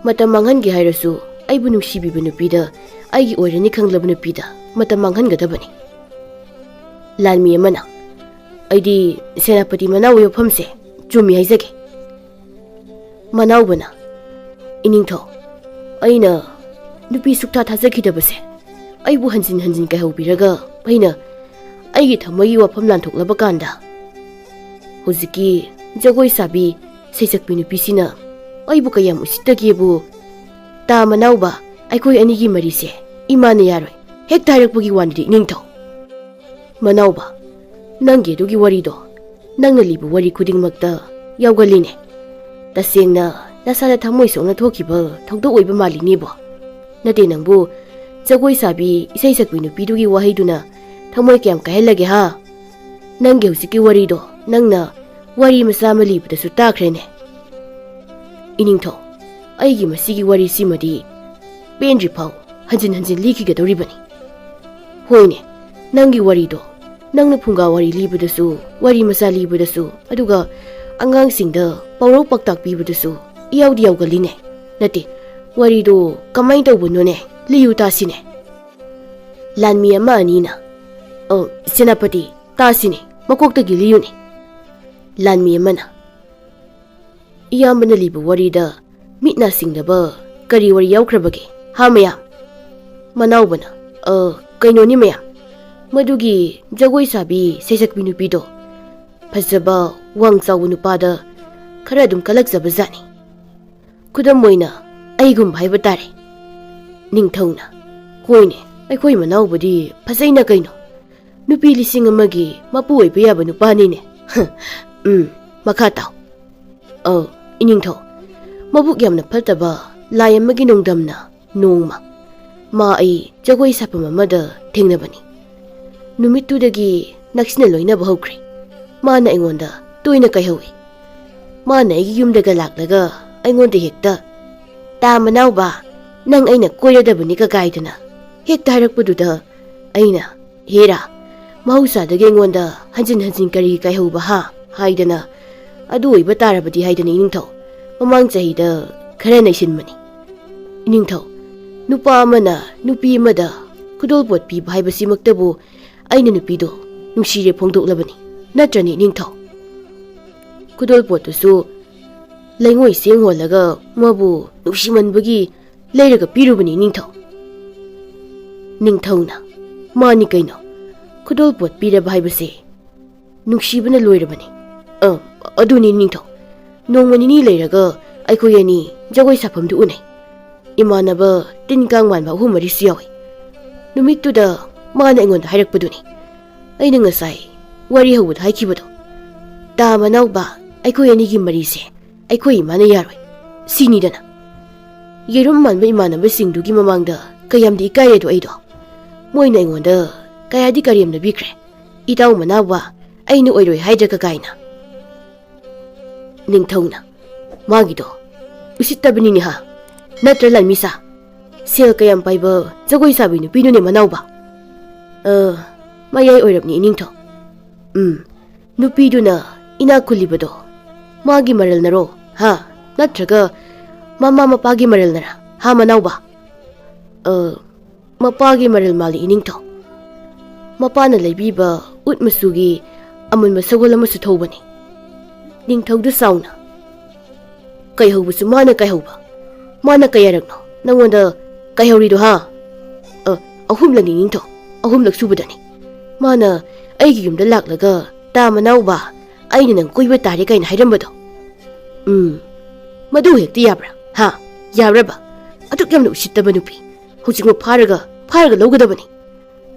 ꯃꯇꯝ ꯃꯥꯡꯍꯟꯒꯦ ꯍꯥꯏꯔꯁꯨ, ꯑꯩꯕꯨ ꯅꯨꯡꯁꯤꯕꯤꯕ ꯅꯨꯄꯤꯗ, ꯑꯩꯒꯤ ꯑꯣꯏꯔꯅꯤ ꯈꯪꯂꯕ ꯅꯨꯄꯤꯗ ꯃꯇꯝ ꯃꯥꯡꯍꯟꯒꯗꯕꯅꯤ꯫" ꯂꯥꯟꯃꯤ ꯑꯃꯅ, "ꯑꯩꯗꯤ ꯁꯦꯅꯥꯄꯇꯤ ꯃꯅꯥꯎꯒꯤ ꯋꯥꯐꯝꯁꯦ ꯆꯨꯝꯃꯤ ꯍꯥꯏꯖꯒꯦ꯫" ꯃꯅꯥꯎꯕꯅ, "ꯏꯅꯤꯡꯊꯧ, ꯑꯩꯅ ꯅꯨꯄꯤ ꯁꯨꯛꯊꯥ ꯊꯥꯖꯈꯤꯗꯕꯁꯦ, ꯑꯩꯕꯨ ꯍꯟꯖꯤꯟ ꯍꯟꯖꯤꯟ ꯀꯥꯏꯍꯧꯕꯤꯔꯒ ꯑꯩꯅ ꯑꯩꯒꯤ ꯊꯃꯣꯏꯒꯤ ꯋꯥꯐꯝ ꯂꯥꯟꯊꯣꯛꯂꯕ ꯀꯥꯟꯗ, ꯍꯧꯖꯤꯛꯀꯤ ꯖꯒꯣꯏ ꯁꯥꯕꯤ ꯁꯩꯁꯛꯄꯤ ꯅꯨꯄꯤꯁꯤꯅ ꯑꯩꯕꯨ ꯀꯌꯥꯝ ꯎꯁꯤꯠꯇꯒꯦꯕꯨ꯫ ꯇꯥ ꯃꯅꯥꯎꯕ, ꯑꯩꯈꯣꯏ ꯑꯅꯤꯒꯤ ꯃꯔꯤꯁꯦ ꯏꯃꯥꯅ ꯌꯥꯔꯣꯏ꯫ ꯍꯦꯛꯇ ꯍꯥꯏꯔꯛꯄꯒꯤ ꯋꯥꯅꯤꯗꯤ ꯏꯅꯤꯡꯊꯧ꯫" ꯃꯅꯥꯎꯕ, ꯅꯪꯒꯤ ꯑꯗꯨꯒꯤ ꯋꯥꯔꯤꯗꯣ ꯅꯪꯅ ꯂꯤꯕ ꯋꯥꯔꯤ ꯈꯨꯗꯤꯡꯃꯛꯇ ꯌꯥꯎꯒꯜꯂꯤꯅꯦ꯫ ꯇꯁꯦꯡꯅ ꯅꯁꯥꯗ ꯊꯃꯣꯏ ꯁꯣꯛꯅ ꯊꯣꯛꯈꯤꯕ ꯊꯧꯗꯣꯛ ꯑꯣꯏꯕ ꯃꯥꯜꯂꯤꯅꯦꯕꯣ꯫ ꯅꯠꯇꯦ ꯅꯪꯕꯨ, ꯖꯒꯣꯏ ꯁꯥꯕꯤ ꯏꯁꯩ ꯁꯛꯄꯤ ꯅꯨꯄꯤꯗꯨꯒꯤ ꯋꯥꯍꯩꯗꯨꯅ ꯊꯃꯣꯏ ꯀꯌꯥꯝ ꯀꯥꯏꯍꯜꯂꯒꯦ ꯍꯥ? ꯅꯪꯒꯤ ꯍꯧꯖꯤꯛꯀꯤ ꯋꯥꯔꯤꯗꯣ ꯅꯪꯅ ꯋꯥꯔꯤ ꯃꯆꯥ ꯑꯃ ꯂꯤꯕꯗꯁꯨ ꯇꯥꯈ꯭ꯔꯦꯅꯦ꯫ ꯏꯅꯤꯡꯊꯧ, ꯑꯩꯒꯤ ꯃꯁꯤꯒꯤ ꯋꯥꯔꯤꯁꯤꯃꯗꯤ ꯄꯦꯟꯗ꯭ꯔꯤ ꯐꯥꯎ ꯍꯟꯖꯤꯟ ꯍꯟꯖꯤꯟ ꯂꯤꯈꯤꯒꯗꯧꯔꯤꯕꯅꯤ꯫ ꯍꯣꯏꯅꯦ, ꯅꯪꯒꯤ ꯋꯥꯔꯤꯗꯣ, ꯅꯪꯅ ꯐꯨꯡꯒꯥ ꯋꯥꯔꯤ ꯂꯤꯕꯗꯁꯨ, ꯋꯥꯔꯤ ꯃꯆꯥ ꯂꯤꯕꯗꯁꯨ, ꯑꯗꯨꯒ ꯑꯉꯥꯡꯁꯤꯡꯗ ꯄꯥꯎꯔꯧ ꯄꯥꯎꯇꯥꯛ ꯄꯤꯕꯗꯁꯨ ꯏꯌꯥꯎꯗꯤ ꯌꯥꯎꯒꯜꯂꯤꯅꯦ꯫ ꯅꯠꯇꯦ, ꯋꯥꯔꯤꯗꯣ ꯀꯃꯥꯏꯅ ꯇꯧꯕꯅꯣꯅꯦ? ꯂꯤꯌꯨ ꯇꯥꯁꯤꯅꯦ꯫ ꯂꯥꯟꯃꯤ ꯑꯃ ꯑꯅꯤꯅ, ꯑ, ꯁꯦꯅꯥꯄꯇꯤ, ꯇꯥꯁꯤꯅꯦ, ꯃꯀꯣꯛꯇꯒꯤ ꯂꯤꯌꯨꯅꯦ꯫ ꯂꯥꯟꯃꯤ ꯑꯃꯅ, ꯏꯌꯥꯝꯕꯅ ꯂꯤꯕ ꯋꯥꯔꯤꯗ ꯃꯤꯠ ꯅꯥ ꯁꯤꯡꯗꯕ ꯀꯔꯤ ꯋꯥꯔꯤ ꯌꯥꯎꯈ꯭ꯔꯕꯒꯦ? ꯍꯥ ꯃꯌꯥꯝ? ꯃꯅꯥꯎꯕꯅ, "ꯑ, ꯀꯩꯅꯣꯅꯤ ꯃꯌꯥꯝ, ꯃꯗꯨꯒꯤ ꯖꯒꯣꯏ ꯁꯥꯕꯤ ꯁꯩꯁꯛꯄꯤ ꯅꯨꯄꯤꯗꯣ ꯐꯖꯕ ꯋꯥꯡ ꯆꯥꯎꯕ ꯅꯨꯄꯥꯗ ꯈꯔ ꯑꯗꯨꯝ ꯀꯜꯂꯛꯆꯕ ꯖꯥꯠꯅꯤ꯫ ꯈꯨꯗꯝ ꯑꯣꯏꯅ ꯑꯩꯒꯨꯝꯕ ꯍꯥꯏꯕ ꯇꯥꯔꯦ꯫" ꯅꯤꯡꯊꯧꯅ, "ꯍꯣꯏꯅꯦ, ꯑꯩꯈꯣꯏ ꯃꯅꯥꯎꯕꯗꯤ ꯐꯖꯩꯅ ꯀꯩꯅꯣ꯫ ꯅꯨꯄꯤ ꯂꯤꯁꯤꯡ ꯑꯃꯒꯤ ꯃꯄꯨ ꯑꯣꯏꯕ ꯌꯥꯕ ꯅꯨꯄꯥꯅꯤꯅꯦ꯫" ꯎꯝ, ꯃꯈꯥ ꯇꯥꯎ꯫ ꯑꯧ, ꯏꯅꯤꯡꯊꯧ, ꯃꯕꯨꯛ ꯌꯥꯝꯅ ꯐꯠꯇꯕ ꯂꯥꯏ ꯑꯃꯒꯤ ꯅꯣꯡꯗꯝꯅ ꯅꯣꯡꯃ ꯃꯥ ꯑꯩ ꯖꯒꯣꯏ ꯁꯥꯐꯝ ꯑꯃꯗ ꯊꯦꯡꯅꯕꯅꯤ꯫ ꯅꯨꯃꯤꯠꯇꯨꯗꯒꯤ ꯅꯛꯁꯤꯟꯅ ꯂꯣꯏꯅꯕ ꯍꯧꯈ꯭ꯔꯦ꯫ ꯃꯥꯅ ꯑꯩꯉꯣꯟꯗ ꯇꯣꯏꯅ ꯀꯥꯏꯍꯧꯏ꯫ ꯃꯥꯅ ꯑꯩꯒꯤ ꯌꯨꯝꯗꯒ ꯂꯥꯛꯂꯒ ꯑꯩꯉꯣꯟꯗ ꯍꯦꯛꯇ, "ꯇꯥ ꯃꯅꯥꯎꯕ, ꯅꯪ ꯑꯩꯅ ꯀꯣꯏꯔꯗꯕꯅꯤ" ꯀꯀꯥꯏꯗꯅ ꯍꯦꯛꯇ ꯍꯥꯏꯔꯛꯄꯗꯨꯗ ꯑꯩꯅ, "ꯍꯦꯔꯥ, ꯃꯍꯧꯁꯥꯗꯒꯤ ꯑꯩꯉꯣꯟꯗ ꯍꯟꯖꯤꯟ ꯍꯟꯖꯤꯟ ꯀꯔꯤ ꯀꯥꯏꯍꯧꯕ ꯍꯥ?" ꯍꯥꯏꯗꯅ, "ꯑꯗꯨ ꯑꯣꯏꯕ ꯇꯥꯔꯕꯗꯤ" ꯍꯥꯏꯗꯅ ꯏꯅꯤꯡꯊꯧ ꯃꯃꯥꯡ ꯆꯍꯤꯗ ꯈꯔ ꯅꯩꯁꯤꯟꯕꯅꯤ꯫ ꯏꯅꯤꯡꯊꯧ, ꯅꯨꯄꯥ ꯑꯃꯅ ꯅꯨꯄꯤ ꯑꯃꯗ ꯈꯨꯗꯣꯜꯄꯣꯠ ꯄꯤꯕ ꯍꯥꯏꯕꯁꯤꯃꯛꯇꯕꯨ ꯑꯩꯅ ꯅꯨꯄꯤꯗꯣ ꯅꯨꯡꯁꯤꯔꯦ ꯐꯣꯡꯗꯣꯛꯂꯕꯅꯤ, ꯅꯠꯇ꯭ꯔꯅꯤ ꯏꯅꯤꯡꯊꯧ? ꯈꯨꯗꯣꯜꯄꯣꯠꯇꯨꯁꯨ ꯂꯩꯉꯣꯏ ꯆꯦꯡ ꯍꯣꯜꯂꯒ ꯃꯥꯕꯨ ꯅꯨꯡꯁꯤꯃꯟꯕꯒꯤ ꯂꯩꯔꯒ ꯄꯤꯔꯨꯕꯅꯤ ꯏꯅꯤꯡꯊꯧ꯫ ꯅꯤꯡꯊꯧꯅ, "ꯃꯥꯅꯤ ꯀꯩꯅꯣ, ꯈꯨꯗꯣꯜꯄꯣꯠ ꯄꯤꯔꯕ ꯍꯥꯏꯕꯁꯦ ꯅꯨꯡꯁꯤꯕꯅ ꯂꯣꯏꯔꯕꯅꯤ꯫ ꯑ, ꯑꯗꯨꯅꯤ ꯅꯤꯡꯊꯧ, ꯅꯣꯡꯃ ꯅꯤꯅꯤ ꯂꯩꯔꯒ ꯑꯩꯈꯣꯏ ꯑꯅꯤ ꯖꯒꯣꯏ ꯁꯥꯐꯝꯗꯨ ꯎꯅꯩ꯫ ꯏꯃꯥꯟꯅꯕ ꯇꯤꯟ ꯀꯥꯡ ꯃꯥꯟꯕ ꯑꯍꯨꯝ ꯃꯔꯤꯁꯨ ꯌꯥꯎꯏ꯫ ꯅꯨꯃꯤꯠꯇꯨꯗ ꯃꯥꯅ ꯑꯩꯉꯣꯟꯗ ꯍꯥꯏꯔꯛꯄꯗꯨꯅꯤ ꯑꯩꯅ ꯉꯁꯥꯏ ꯋꯥꯔꯤ ꯍꯧꯕꯗ ꯍꯥꯏꯈꯤꯕꯗꯣ, 'ꯇꯥ ꯃꯅꯥꯎꯕ, ꯑꯩꯈꯣꯏ ꯑꯅꯤꯒꯤ ꯃꯔꯤꯁꯦ ꯑꯩꯈꯣꯏ ꯏꯃꯥꯅ ꯌꯥꯔꯣꯏ' ꯁꯤꯅꯤꯗꯅ꯫ ꯌꯦꯔꯨꯝ ꯃꯥꯟꯕ ꯏꯃꯥꯟꯅꯕꯁꯤꯡꯗꯨꯒꯤ ꯃꯃꯥꯡꯗ ꯀꯌꯥꯝꯗꯤ ꯏꯀꯥꯏꯔꯦꯗꯣ ꯑꯩꯗꯣ꯫ ꯃꯣꯏꯅ ꯑꯩꯉꯣꯟꯗ ꯀꯌꯥꯗꯤ ꯀꯔꯦꯝꯅꯕꯤꯈ꯭ꯔꯦ꯫ "ꯏꯇꯥꯎ ꯃꯅꯥꯎꯕ, ꯑꯩꯅ ꯑꯣꯏꯔꯣꯏ ꯍꯥꯏꯗ꯭ꯔꯒ" ꯀꯥꯏꯅ꯫ ꯅꯤꯡꯊꯧꯅ, "ꯃꯥꯒꯤꯗꯣ ꯎꯁꯤꯠꯇꯕꯅꯤꯅꯦ ꯍꯥ? ꯅꯠꯇ꯭ꯔ ꯂꯥꯟꯃꯤꯁꯥ? ꯁꯦꯜ ꯀꯌꯥꯝ ꯄꯥꯏꯕ ꯖꯒꯣꯏ ꯁꯥꯕꯤ ꯅꯨꯄꯤꯗꯨꯅꯦ ꯃꯅꯥꯎꯕ?" "ꯑ, ꯃꯌꯥꯏ ꯑꯣꯏꯔꯞꯅꯤ ꯏꯅꯤꯡꯊꯧ꯫ ꯎꯝ, ꯅꯨꯄꯤꯗꯨꯅ ꯏꯅꯥꯛ ꯈꯨꯜꯂꯤꯕꯗꯣ ꯃꯥꯒꯤ ꯃꯔꯜꯅꯔꯣ ꯍꯥ? ꯅꯠꯇ꯭ꯔꯒ ꯃꯃꯥ ꯃꯄꯥꯒꯤ ꯃꯔꯜꯅꯔ ꯍꯥ ꯃꯅꯥꯎꯕ?" "ꯑ, ꯃꯄꯥꯒꯤ ꯃꯔꯜ ꯃꯥꯜꯂꯤ ꯏꯅꯤꯡꯊꯧ꯫ ꯃꯄꯥꯅ ꯂꯩꯕꯤꯕ ꯎꯠ ꯃꯆꯨꯒꯤ ꯑꯃꯨꯟꯕ ꯁꯒꯣꯜ ꯑꯃꯁꯨ ꯊꯧꯕꯅꯤ꯫" ꯅꯤꯡꯊꯧꯗꯨ ꯁꯥꯎꯅ, "ꯀꯥꯏꯍꯧꯕꯁꯨ ꯃꯥꯅ ꯀꯥꯏꯍꯧꯕ꯫ ꯃꯥꯅ ꯀꯌꯥꯔꯛꯅꯣ ꯅꯪꯉꯣꯟꯗ ꯀꯥꯏꯍꯧꯔꯤꯗꯣ ꯍꯥ?" "ꯑ, ꯑꯍꯨꯝꯂꯛꯅꯤ ꯅꯤꯡꯊꯧ, ꯑꯍꯨꯝꯂꯛ ꯁꯨꯕꯗꯅꯤ꯫ ꯃꯥꯅ ꯑꯩꯒꯤ ꯌꯨꯝꯗ ꯂꯥꯛꯂꯒ, 'ꯇꯥ ꯃꯅꯥꯎꯕ, ꯑꯩꯅ ꯅꯪ ꯀꯣꯏꯕ ꯇꯥꯔꯦ' ꯀꯥꯏꯅ ꯍꯥꯏꯔꯝꯕꯗꯣ꯫ ꯎꯝ, ꯃꯗꯨ ꯍꯦꯛꯇ ꯌꯥꯕ꯭ꯔꯥ ꯍꯥ? ꯌꯥꯕ꯭ꯔꯕ? ꯑꯗꯨꯛ ꯌꯥꯝꯅ ꯎꯁꯤꯠꯇꯕ ꯅꯨꯄꯤ꯫ ꯍꯧꯖꯤꯛꯃꯛ ꯐꯥꯔꯒ, ꯐꯥꯔꯒ ꯂꯧꯒꯗꯕꯅꯤ꯫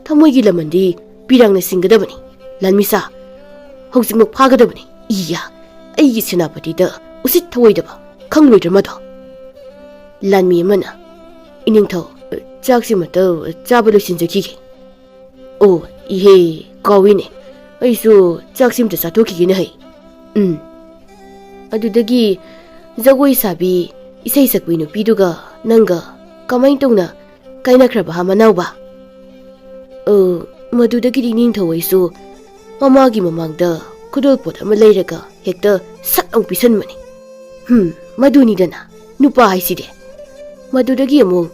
ꯊꯃꯣꯏꯒꯤ ꯂꯃꯟꯗꯤ ꯄꯤꯔꯥꯡꯅ ꯁꯤꯡꯒꯗꯕꯅꯤ꯫ ꯂꯥꯟꯃꯤꯁꯥ, ꯍꯧꯖꯤꯛꯃꯛ ꯐꯥꯒꯗꯕꯅꯤ꯫ ꯏꯌꯥ, ꯑꯩꯒꯤ ꯁꯦꯅꯥꯄꯇꯤꯗ ꯎꯁꯤꯠ ꯊꯑꯣꯏꯗꯕ, ꯈꯪꯂꯣꯏꯗ꯭ꯔ ꯃꯗꯣ?" ꯂꯥꯟꯃꯤ ꯑꯃꯅ, "ꯏꯅꯤꯡꯊꯧ, ꯆꯥꯛꯁꯤꯃꯇ ꯆꯥꯕ ꯂꯣꯏꯁꯤꯟꯖꯈꯤꯒꯦ꯫" "ꯑꯣ, ꯏꯍꯦ, ꯀꯥꯎꯏꯅꯦ꯫ ꯑꯩꯁꯨ ꯆꯥꯛꯁꯤꯃꯇ ꯆꯥꯊꯣꯛꯈꯤꯒꯦꯅ ꯍꯩ꯫ ꯎꯝ꯫" ꯑꯗꯨꯗꯒꯤ ꯖꯒꯣꯏ ꯁꯥꯕꯤ, ꯏꯁꯩ ꯁꯛꯄꯤ ꯅꯨꯄꯤꯗꯨꯒ ꯅꯪꯒ ꯀꯃꯥꯏꯅ ꯇꯧꯅ ꯀꯥꯏꯅꯈ꯭ꯔꯕ ꯍꯥ ꯃꯅꯥꯎꯕ? ꯑ, ꯃꯗꯨꯗꯒꯤꯗꯤ ꯅꯤꯡꯊꯧ ꯑꯩꯁꯨ ꯃꯃꯥꯒꯤ ꯃꯃꯥꯡꯗ ꯈꯨꯗꯣꯜꯄꯣꯠ ꯑꯃ ꯂꯩꯔꯒ ꯍꯦꯛꯇ ꯁꯠ ꯂꯥꯎ ꯄꯤꯁꯟꯕꯅꯤ꯫ ꯍꯨꯝ, ꯃꯗꯨꯅꯤꯗꯅ ꯅꯨꯄꯥ ꯍꯥꯏꯁꯤꯗꯤ꯫ ꯃꯗꯨꯗꯒꯤ ꯑꯃꯨꯛ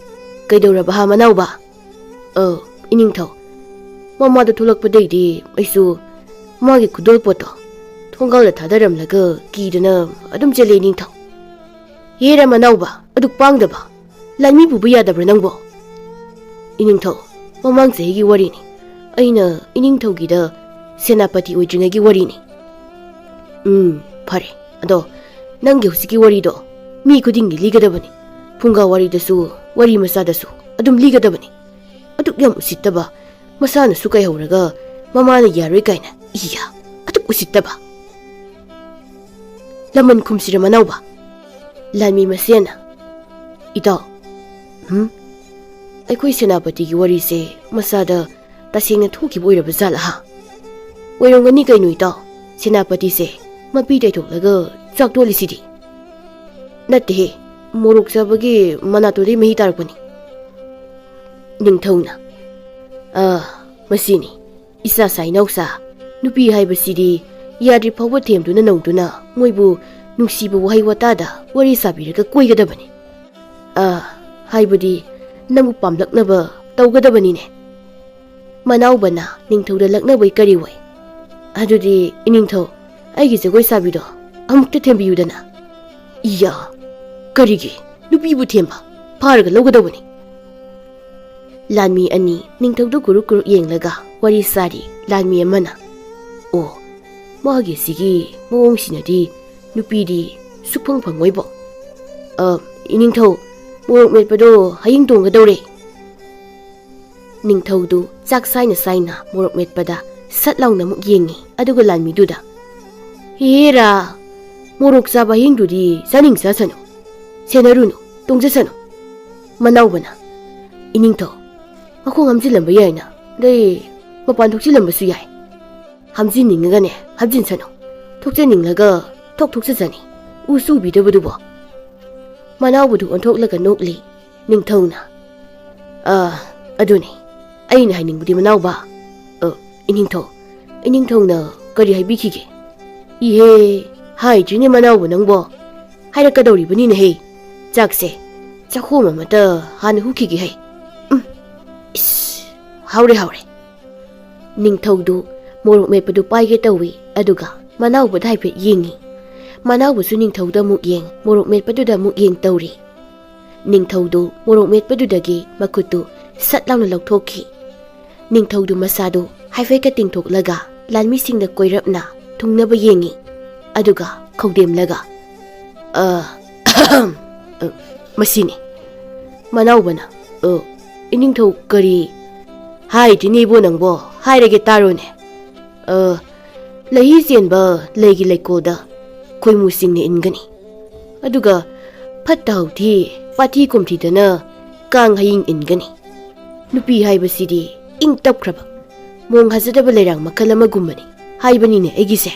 ꯀꯩꯗꯧꯔꯕ ꯍꯥ ꯃꯅꯥꯎꯕ? ꯑ, ꯏꯅꯤꯡꯊꯧ, ꯃꯃꯥꯗ ꯊꯣꯛꯂꯛꯄꯗꯩꯗꯤ ꯑꯩꯁꯨ ꯃꯥꯒꯤ ꯈꯨꯗꯣꯜꯄꯣꯠꯇꯣ ꯊꯣꯡꯒꯥꯜꯗ ꯊꯥꯗꯔꯝꯂꯒ ꯀꯤꯗꯅ ꯑꯗꯨꯝ ꯆꯦꯜꯂꯦ ꯏꯅꯤꯡꯊꯧ꯫ ꯍꯦꯔꯥ ꯃꯅꯥꯎꯕ, ꯑꯗꯨꯛ ꯄꯥꯡꯗꯕ, ꯂꯥꯟꯃꯤ ꯄꯨꯕ ꯌꯥꯗꯕ꯭ꯔꯥ ꯅꯪꯕꯣ? ꯏꯅꯤꯡꯊꯧ, ꯃꯃꯥꯡ ꯆꯍꯤꯒꯤ ꯋꯥꯔꯤꯅꯤ꯫ ꯑꯩꯅ ꯏꯅꯤꯡꯊꯧꯒꯤꯗ ꯁꯦꯅꯥꯄꯇꯤ ꯑꯣꯏꯗ꯭ꯔꯤꯉꯩꯒꯤ ꯋꯥꯔꯤꯅꯤ꯫ ꯎꯝ, ꯐꯔꯦ꯫ ꯑꯗꯣ ꯅꯪꯒꯤ ꯍꯧꯖꯤꯛꯀꯤ ꯋꯥꯔꯤꯗꯣ ꯃꯤ ꯈꯨꯗꯤꯡꯒꯤ ꯂꯤꯒꯗꯕꯅꯤ꯫ ꯐꯨꯡꯒꯥ ꯋꯥꯔꯤꯗꯁꯨ, ꯋꯥꯔꯤ ꯃꯆꯥꯗꯁꯨ ꯑꯗꯨꯝ ꯂꯤꯒꯗꯕꯅꯤ꯫ ꯑꯗꯨꯛ ꯌꯥꯝ ꯎꯁꯤꯠꯇꯕ, ꯃꯁꯥꯅꯁꯨ ꯀꯥꯏꯍꯧꯔꯒ ꯃꯃꯥꯅ ꯌꯥꯔꯣꯏ ꯀꯥꯏꯅ, ꯏꯌꯥ, ꯑꯗꯨꯛ ꯎꯁꯤꯠꯇꯕ꯫ ꯂꯃꯟ ꯈꯨꯝꯁꯤꯔ ꯃꯅꯥꯎꯕ? ꯂꯥꯟꯃꯤ ꯃꯁꯦꯟꯅ, ꯏꯇꯥꯎ, ꯍꯨꯝ? ꯑꯩꯈꯣꯏ ꯁꯦꯅꯥꯄꯇꯤꯒꯤ ꯋꯥꯔꯤꯁꯦ ꯃꯁꯥꯗ ꯇꯁꯦꯡꯅ ꯊꯣꯛꯈꯤꯕ ꯑꯣꯏꯔꯕ ꯖꯥꯠꯂ ꯍꯥ? ꯑꯣꯏꯔꯝꯒꯅꯤ ꯀꯩꯅꯣ ꯏꯇꯥꯎ, ꯁꯦꯅꯥꯄꯇꯤꯁꯦ ꯃꯄꯤ ꯇꯩꯊꯣꯛꯂꯒ ꯆꯥꯛ ꯇꯣꯜꯂꯤꯁꯤꯗꯤ꯫ ꯅꯠꯇꯦꯍꯦ, ꯃꯣꯔꯣꯛ ꯆꯥꯕꯒꯤ ꯃꯅꯥꯇꯣꯟꯗꯩ ꯃꯍꯤ ꯇꯥꯔꯛꯄꯅꯤ꯫ ꯅꯤꯡꯊꯧꯅ, ꯑꯥ, ꯃꯁꯤꯅꯤ ꯏꯆꯥ ꯁꯥꯏ ꯏꯅꯥꯎꯆꯥ, ꯅꯨꯄꯤ ꯍꯥꯏꯕꯁꯤꯗꯤ ꯌꯥꯗ꯭ꯔꯤ ꯐꯥꯎꯕ ꯊꯦꯝꯗꯨꯅ ꯅꯧꯗꯨꯅ ꯃꯣꯏꯕꯨ ꯅꯨꯡꯁꯤꯕ ꯋꯥꯍꯩ ꯋꯥꯇꯥꯗ ꯋꯥꯔꯤ ꯁꯥꯕꯤꯔꯒ ꯀꯣꯏꯒꯗꯕꯅꯤ꯫ ꯑꯥ, ꯍꯥꯏꯕꯗꯤ ꯅꯪꯕꯨ ꯄꯥꯝꯂꯛꯅꯕ ꯇꯧꯒꯗꯕꯅꯤꯅꯦ꯫ ꯃꯅꯥꯎꯕꯅ ꯅꯤꯡꯊꯧꯗ ꯂꯛꯅꯕꯩ ꯀꯔꯤ ꯑꯣꯏ? ꯑꯗꯨꯗꯤ ꯏꯅꯤꯡꯊꯧ, ꯑꯩꯒꯤ ꯖꯒꯣꯏ ꯁꯥꯕꯤꯗꯣ ꯑꯃꯨꯛꯇ ꯊꯦꯝꯕꯤꯌꯨꯗꯅ꯫ ꯏꯌꯥ, ꯀꯔꯤꯒꯤ? ꯅꯨꯄꯤꯕꯨ ꯊꯦꯝꯕ? ꯐꯥꯔꯒ ꯂꯧꯒꯗꯧꯕꯅꯤ꯫ ꯂꯥꯟꯃꯤ ꯑꯅꯤ ꯅꯤꯡꯊꯧꯗ ꯀꯨꯔꯨꯛ ꯀꯨꯔꯨꯛ ꯌꯦꯡꯂꯒ ꯋꯥꯔꯤ ꯁꯥꯔꯤ꯫ ꯂꯥꯟꯃꯤ ꯑꯃꯅ, ꯑꯣ, ꯃꯥꯒꯤ ꯁꯤꯒꯤ ꯃꯑꯣꯡꯁꯤꯅꯗꯤ ꯅꯨꯄꯤꯗꯤ ꯁꯨꯛꯐꯪ ꯐꯪꯉꯣꯏꯕꯣ꯫ ꯑ, ꯏꯅꯤꯡꯊꯧ, ꯃꯣꯔꯣꯛ ꯃꯦꯠꯄꯗꯣ ꯍꯌꯤꯡ ꯇꯣꯡꯒꯗꯧꯔꯦ꯫ ꯅꯤꯡꯊꯧꯗꯨ ꯆꯥꯛ ꯁꯥꯏꯅ ꯁꯥꯏꯅ ꯃꯣꯔꯣꯛ ꯃꯦꯠꯄꯗ ꯁꯠ ꯂꯥꯎꯅ ꯑꯃꯨꯛ ꯌꯦꯡꯉꯤ, ꯑꯗꯨꯒ ꯂꯥꯟꯃꯤꯗꯨꯗ, ꯍꯦꯔꯥ, ꯃꯣꯔꯣꯛ ꯆꯥꯕ ꯍꯌꯤꯡꯗꯨꯗꯤ ꯆꯥꯅꯤꯡ ꯆꯥꯁꯅꯨ, ꯁꯦꯟꯅꯔꯨꯅꯨ, ꯇꯣꯡꯖꯁꯅꯨ꯫ ꯃꯅꯥꯎꯕꯅ, ꯏꯅꯤꯡꯊꯧ, ꯃꯈꯣꯡ ꯍꯥꯝꯖꯤꯜꯂꯝꯕ ꯌꯥꯏꯅ, ꯑꯗꯩ ꯃꯄꯥꯟ ꯊꯣꯛꯆꯤꯜꯂꯝꯕꯁꯨ ꯌꯥꯏ꯫ ꯍꯥꯝꯖꯤꯟꯅꯤꯡꯉꯒꯅꯦ ꯍꯥꯝꯖꯤꯟꯁꯅꯨ, ꯊꯣꯛꯆꯅꯤꯡꯂꯒ ꯊꯣꯛ ꯊꯣꯛꯆꯁꯅꯤ, ꯎꯁꯨ ꯎꯕꯤꯗꯕꯗꯨꯕꯣ꯫ ꯃꯅꯥꯎꯕꯗꯨ ꯑꯣꯟꯊꯣꯛꯂꯒ ꯅꯣꯛꯂꯤ꯫ ꯅꯤꯡꯊꯧꯅ, ꯑꯥ, ꯑꯗꯨꯅꯤ ꯑꯩꯅ ꯍꯥꯏꯅꯤꯡꯕꯗꯤ, ꯃꯅꯥꯎꯕ꯫ ꯑ, ꯏꯅꯤꯡꯊꯧ, ꯏꯅꯤꯡꯊꯧꯅ ꯀꯔꯤ ꯍꯥꯏꯕꯤꯈꯤꯒꯦ? ꯏꯍꯦ, ꯍꯥꯏꯗ꯭ꯔꯤꯅꯦ ꯃꯅꯥꯎꯕ ꯅꯪꯕꯣ꯫ ꯍꯥꯏꯔꯛꯀꯗꯧꯔꯤꯕꯅꯤꯅꯦꯍꯦ꯫ ꯆꯥꯛꯁꯦ ꯆꯥꯛꯈꯣꯝ ꯑꯃꯇ ꯍꯥꯟꯅ ꯍꯨꯈꯤꯒꯦ ꯍꯩ꯫ ꯎꯝ, ꯏꯁ, ꯍꯥꯎꯔꯦ, ꯍꯥꯎꯔꯦ꯫ ꯅꯤꯡꯊꯧꯗꯨ ꯃꯣꯔꯣꯛ ꯃꯦꯠꯄꯗꯨ ꯄꯥꯏꯒꯦ ꯇꯧꯏ, ꯑꯗꯨꯒ ꯃꯅꯥꯎꯕꯗ ꯍꯥꯏꯐꯦꯠ ꯌꯦꯡꯉꯤ꯫ ꯃꯅꯥꯎꯕꯁꯨ ꯅꯤꯡꯊꯧꯗ ꯑꯃꯨꯛ ꯌꯦꯡ, ꯃꯣꯔꯣꯛ ꯃꯦꯠꯄꯗꯨꯗ ꯑꯃꯨꯛ ꯌꯦꯡ ꯇꯧꯔꯤ꯫ ꯅꯤꯡꯊꯧꯗꯨ ꯃꯣꯔꯣꯛ ꯃꯦꯠꯄꯗꯨꯗꯒꯤ ꯃꯈꯨꯠꯇꯨ ꯁꯠ ꯂꯥꯎꯅ ꯂꯧꯊꯣꯛꯈꯤ꯫ ꯅꯤꯡꯊꯧꯗꯨ ꯃꯁꯥꯗꯨ ꯍꯥꯏꯐꯦꯠꯀ ꯇꯤꯡꯊꯣꯛꯂꯒ ꯂꯥꯟꯃꯤꯁꯤꯡꯗ ꯀꯣꯏꯔꯞꯅ ꯊꯨꯡꯅꯕ ꯌꯦꯡꯉꯤ꯫ ꯑꯗꯨꯒ ꯈꯧꯗꯦꯝꯂꯒ, "ꯑ, ꯑ, ꯃꯁꯤꯅꯤ꯫" ꯃꯅꯥꯎꯕꯅ, "ꯑ, ꯏꯅꯤꯡꯊꯧ ꯀꯔꯤ?" "ꯍꯥꯏꯗ꯭ꯔꯤꯅꯦ ꯏꯕꯣ ꯅꯪꯕꯣ, ꯍꯥꯏꯔꯒꯦ ꯇꯥꯔꯣꯅꯦ꯫ ꯑ, ꯂꯩꯍꯤ ꯆꯦꯟꯕ ꯂꯩꯒꯤ ꯂꯩꯀꯣꯜꯗ ꯈꯣꯏꯃꯨꯁꯤꯡꯅ ꯏꯟꯒꯅꯤ꯫ ꯑꯗꯨꯒ ꯐꯠꯇ ꯍꯥꯎꯊꯤ, ꯄꯥꯊꯤ ꯀꯣꯝꯊꯤꯗꯅ ꯀꯥꯡ ꯍꯌꯤꯡ ꯏꯟꯒꯅꯤ꯫ ꯅꯨꯄꯤ ꯍꯥꯏꯕꯁꯤꯗꯤ ꯏꯪ ꯇꯞꯈ꯭ꯔꯕ, ꯃꯣꯡ ꯍꯥꯖꯗꯕ ꯂꯩꯔꯥꯡ ꯃꯈꯜ ꯑꯃꯒꯨꯝꯕꯅꯤ ꯍꯥꯏꯕꯅꯤꯅꯦ ꯑꯩꯒꯤꯁꯦ꯫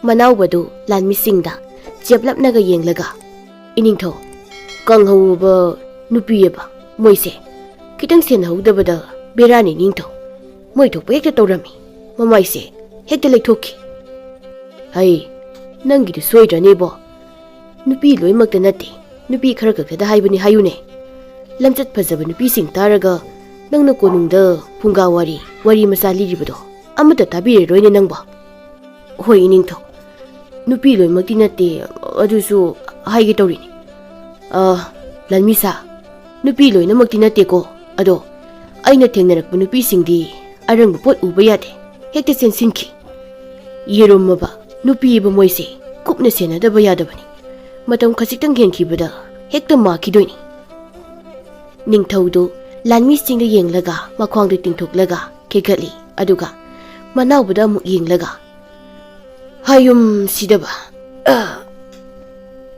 ꯃꯅꯥꯎꯕꯗꯨ ꯂꯥꯟꯃꯤꯁꯤꯡꯗ ꯆꯦꯞꯂꯞꯅꯒ ꯌꯦꯡꯂꯒ, "ꯏꯅꯤꯡꯊꯧ, ꯀꯪꯍꯧꯕ ꯅꯨꯄꯤꯑꯕ ꯃꯣꯏꯁꯦ ꯈꯤꯇꯪ ꯁꯦꯟꯅꯍꯧꯗꯕꯗ ꯕꯦꯔꯥꯅꯤ ꯏꯅꯤꯡꯊꯧ꯫ ꯃꯣꯏ ꯊꯣꯛꯄ ꯍꯦꯛꯇ ꯇꯧꯔꯝꯃꯤ꯫ ꯃꯃꯥꯏꯁꯦ ꯍꯦꯛꯇ ꯂꯩꯊꯣꯛꯈꯤ꯫" "ꯍꯩ, ꯅꯪꯒꯤꯗꯨ ꯁꯣꯏꯗ꯭ꯔꯅꯦꯕꯣ? ꯅꯨꯄꯤ ꯂꯣꯏꯅꯃꯛꯇ ꯅꯠꯇꯦ, ꯅꯨꯄꯤ ꯈꯔ ꯈꯛꯇꯗ ꯍꯥꯏꯕꯅꯤ ꯍꯥꯏꯌꯨꯅꯦ꯫ ꯂꯝꯆꯠ ꯐꯖꯕ ꯅꯨꯄꯤꯁꯤꯡ ꯇꯥꯔꯒ ꯅꯪꯅ ꯀꯣꯅꯨꯡꯗ ꯐꯨꯡꯒꯥ ꯋꯥꯔꯤ, ꯋꯥꯔꯤ ꯃꯆꯥ ꯂꯤꯔꯤꯕꯗꯣ ꯑꯃꯠꯇ ꯇꯥꯕꯤꯔꯔꯣꯏꯅꯦ ꯅꯪꯕꯣ꯫" "ꯍꯣꯏ ꯏꯅꯤꯡꯊꯧ, ꯅꯨꯄꯤ ꯂꯣꯏꯅꯃꯛꯇꯤ ꯅꯠꯇꯦ, ꯑꯗꯨꯁꯨ ꯍꯥꯏꯒꯦ ꯇꯧꯔꯤꯅꯤ꯫ ꯑ, ꯂꯥꯟꯃꯤꯁꯥ, ꯅꯨꯄꯤ ꯂꯣꯏꯅꯃꯛꯇꯤ ꯅꯠꯇꯦꯀꯣ, ꯑꯗꯣ ꯑꯩꯅ ꯊꯦꯡꯅꯔꯛꯄ ꯅꯨꯄꯤꯁꯤꯡꯗꯤ ꯑꯔꯪꯕ ꯄꯣꯠ ꯎꯕ ꯌꯥꯗꯦ, ꯍꯦꯛꯇ ꯆꯦꯟꯁꯤꯟꯈꯤ꯫ ꯌꯦꯔꯨꯝꯃꯕ ꯅꯨꯄꯤꯑꯕ ꯃꯣꯏꯁꯦ ꯀꯨꯞꯅ ꯁꯦꯟꯅꯗꯕ ꯌꯥꯗꯕꯅꯤ꯫ ꯃꯇꯝ ꯈꯖꯤꯛꯇꯪ ꯍꯦꯟꯈꯤꯕꯗ ꯍꯦꯛꯇ ꯃꯥꯈꯤꯗꯣꯏꯅꯤ꯫" ꯅꯤꯡꯊꯧꯗꯨ ꯂꯥꯟꯃꯤꯁꯤꯡꯗ ꯌꯦꯡꯂꯒ ꯃꯈ꯭ꯋꯥꯡꯗ ꯇꯤꯡꯊꯣꯛꯂꯒ ꯈꯦꯒꯠꯂꯤ, ꯑꯗꯨꯒ ꯃꯅꯥꯎꯕꯗ ꯑꯃꯨꯛ ꯌꯦꯡꯂꯒ, "ꯍꯥꯌꯨꯝ ꯁꯤꯗꯕ, ꯑ,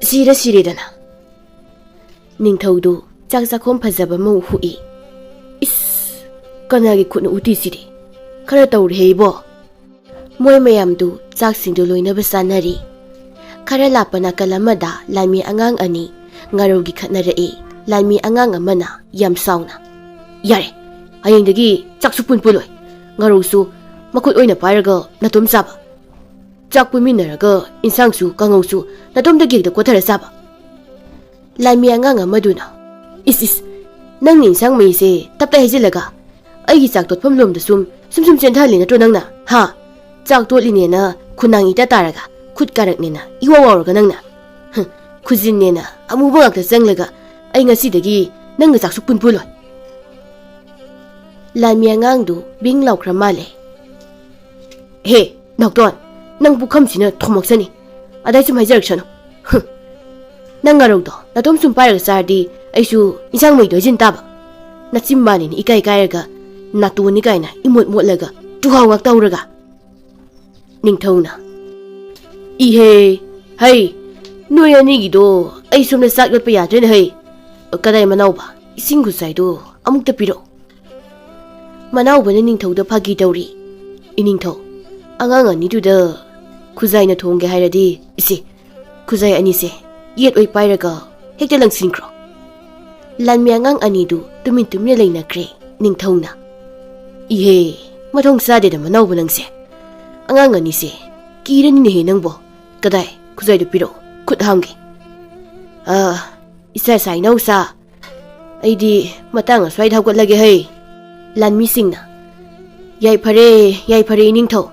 ꯁꯤꯔ ꯁꯤꯔꯦꯗꯅ꯫" ꯅꯤꯡꯊꯧꯗꯨ ꯆꯥꯛ ꯆꯥꯛꯈꯣꯝ ꯐꯖꯕ ꯑꯃ ꯍꯨꯛꯏ꯫ "ꯏꯁ, ꯀꯅꯥꯒꯤ ꯈꯨꯠꯅ ꯎꯇꯤꯁꯤꯗꯤ? ꯈꯔ ꯇꯧꯔꯦꯍꯦ ꯏꯕꯣ!" ꯃꯣꯏ ꯃꯌꯥꯝꯗꯨ ꯆꯥꯛꯁꯤꯡꯗꯨ ꯂꯣꯏꯅꯕ ꯆꯥꯅꯔꯤ꯫ ꯈꯔ ꯂꯥꯞꯄ ꯅꯥꯀꯜ ꯑꯃꯗ ꯂꯥꯟꯃꯤ ꯑꯉꯥꯡ ꯑꯅꯤ ꯉꯥꯔꯧꯒꯤ ꯈꯠꯅꯔꯛꯏ꯫ ꯂꯥꯟꯃꯤ ꯑꯉꯥꯡ ꯑꯃꯅ ꯌꯥꯝ ꯁꯥꯎꯅ, "ꯌꯥꯔꯦ, ꯍꯌꯦꯡꯗꯒꯤ ꯆꯥꯛꯁꯨ ꯄꯨꯟ ꯄꯨꯜꯂꯣꯏ꯫ ꯉꯥꯔꯧꯁꯨ ꯃꯈꯨꯠ ꯑꯣꯏꯅ ꯄꯥꯏꯔꯒ ꯅꯇꯣꯝ ꯆꯥꯕ꯫ ꯆꯥꯛ ꯄꯨꯟꯃꯤꯟꯅꯔꯒ ꯏꯟꯁꯥꯡꯁꯨ ꯀꯥꯡꯉꯧꯁꯨ ꯅꯇꯣꯝꯗꯒꯤ ꯍꯦꯛꯇ ꯀꯣꯠꯊꯔ ꯆꯥꯕ꯫" ꯂꯥꯟꯃꯤ ꯑꯉꯥꯡ ꯑꯃꯗꯨꯅ, "ꯏꯁ, ꯏꯁ, ꯅꯪꯅ ꯏꯟꯁꯥꯡ ꯃꯩꯁꯦ ꯇꯞꯇ ꯍꯩꯖꯤꯜꯂꯒ ꯑꯩꯒꯤ ꯆꯥꯛ ꯇꯣꯠꯐꯝ ꯂꯣꯝꯗ ꯁꯨꯝ, ꯁꯨꯝ, ꯁꯨꯝ ꯆꯦꯟꯊꯍꯜꯂꯤ ꯅꯠꯇ꯭ꯔꯣ ꯅꯪꯅ? ꯍꯥ? ꯆꯥꯛ ꯇꯣꯠꯂꯤꯅꯦꯅ ꯈꯨꯅꯥꯡ ꯏꯇ ꯇꯥꯔꯒ, ꯈꯨꯠ ꯀꯥꯔꯛꯅꯦꯅ ꯏꯋꯥ ꯋꯥꯎꯔꯒ ꯅꯪꯅ, ꯍꯨꯝ, ꯈꯨꯖꯤꯟꯅꯦꯅ ꯑꯃꯨꯕ ꯉꯥꯛꯇ ꯆꯪꯂꯒ ꯑꯩ ꯉꯁꯤꯗꯒꯤ ꯅꯪꯒ ꯆꯥꯛꯁꯨ ꯄꯨꯟ ꯄꯨꯜꯂꯣꯏ꯫" ꯂꯥꯟꯃꯤ ꯑꯉꯥꯡꯗꯨ ꯕꯤꯡ ꯂꯥꯎꯈ꯭ꯔ ꯃꯥꯜꯂꯦ꯫ "ꯍꯦ, ꯅꯥꯎꯇꯣꯟ, ꯅꯪ ꯄꯨꯈꯝꯁꯤꯅ ꯊꯣꯝꯃꯛꯁꯅꯤ꯫ ꯑꯗꯥꯏ ꯁꯨꯝ ꯍꯥꯏꯖꯔꯛꯁꯅꯨ꯫ ꯍꯨꯝ꯫ ꯅꯪ ꯉꯥꯔꯧꯗꯣ ꯅꯇꯣꯝ ꯁꯨꯝ ꯄꯥꯏꯔꯒ ꯆꯥꯔꯗꯤ ꯑꯩꯁꯨ ꯏꯟꯁꯥꯡ ꯃꯩꯗꯣ ꯍꯩꯖꯤꯟ ꯇꯥꯕ꯫ ꯅꯆꯤꯟꯕꯥꯅꯤꯅ ꯏꯀꯥꯏ ꯀꯥꯏꯔꯒ, ꯅꯥꯇꯣꯟꯅꯤ ꯀꯥꯏꯅ ꯏꯃꯣꯠ ꯃꯣꯠꯂꯒ ꯇꯨꯍꯥꯎ ꯉꯥꯛ ꯇꯧꯔꯒ꯫" ꯅꯤꯡꯊꯧꯅ, "ꯏꯍꯦ, ꯍꯩ, ꯅꯣꯏ ꯑꯅꯤꯒꯤꯗꯣ ꯑꯩ ꯁꯣꯝꯗ ꯆꯥꯛ ꯌꯣꯠꯄ ꯌꯥꯗ꯭ꯔꯦꯅꯦ ꯍꯩ꯫ ꯀꯗꯥꯏ ꯃꯅꯥꯎꯕ, ꯏꯁꯤꯡ ꯈꯨꯖꯥꯏꯗꯣ ꯑꯃꯨꯛꯇ ꯄꯤꯔꯛꯎ꯫" ꯃꯅꯥꯎꯕꯅ ꯅꯤꯡꯊꯧꯗ ꯐꯥꯒꯤ ꯇꯧꯔꯤ꯫ "ꯏꯅꯤꯡꯊꯧ, ꯑꯉꯥꯡ ꯑꯅꯤꯗꯨꯗ ꯈꯨꯖꯥꯏꯅ ꯊꯣꯡꯒꯦ ꯍꯥꯏꯔꯗꯤ, ꯏꯁꯦ, ꯈꯨꯖꯥꯏ ꯑꯅꯤꯁꯦ ꯌꯦꯠ ꯑꯣꯏ ꯄꯥꯏꯔꯒ ꯍꯦꯛꯇ ꯂꯪꯁꯤꯟꯈ꯭ꯔꯣ꯫" ꯂꯥꯟꯃꯤ ꯑꯉꯥꯡ ꯑꯅꯤꯗꯨ ꯇꯨꯃꯤꯟ ꯇꯨꯃꯤꯟꯅ ꯂꯩꯅꯈ꯭ꯔꯦ꯫ ꯅꯤꯡꯊꯧꯅ, "ꯏꯍꯦ, ꯃꯊꯣꯡ ꯆꯥꯗꯦꯗ ꯃꯅꯥꯎꯕ ꯅꯪꯁꯦ꯫ ꯑꯉꯥꯡ ꯑꯅꯤꯁꯦ ꯀꯤꯔꯅꯤꯅꯦꯍꯦ ꯅꯪꯕꯣ꯫ ꯀꯗꯥꯏ, ꯈꯨꯖꯥꯏꯗꯨ ꯄꯤꯔꯛꯎ, ꯈꯨꯠ ꯍꯥꯝꯒꯦ꯫" "ꯑ, ꯏꯁꯥ ꯁꯥꯏ ꯏꯅꯥꯎꯆꯥ, ꯑꯩꯗꯤ ꯃꯇꯥꯡ ꯑꯁ꯭ꯋꯥꯏꯗ ꯍꯧꯒꯠꯂꯒꯦ ꯍꯩ꯫" ꯂꯥꯟꯃꯤꯁꯤꯡꯅ, "ꯌꯥꯏꯐꯔꯦ, ꯌꯥꯏꯐꯔꯦ ꯏꯅꯤꯡꯊꯧ꯫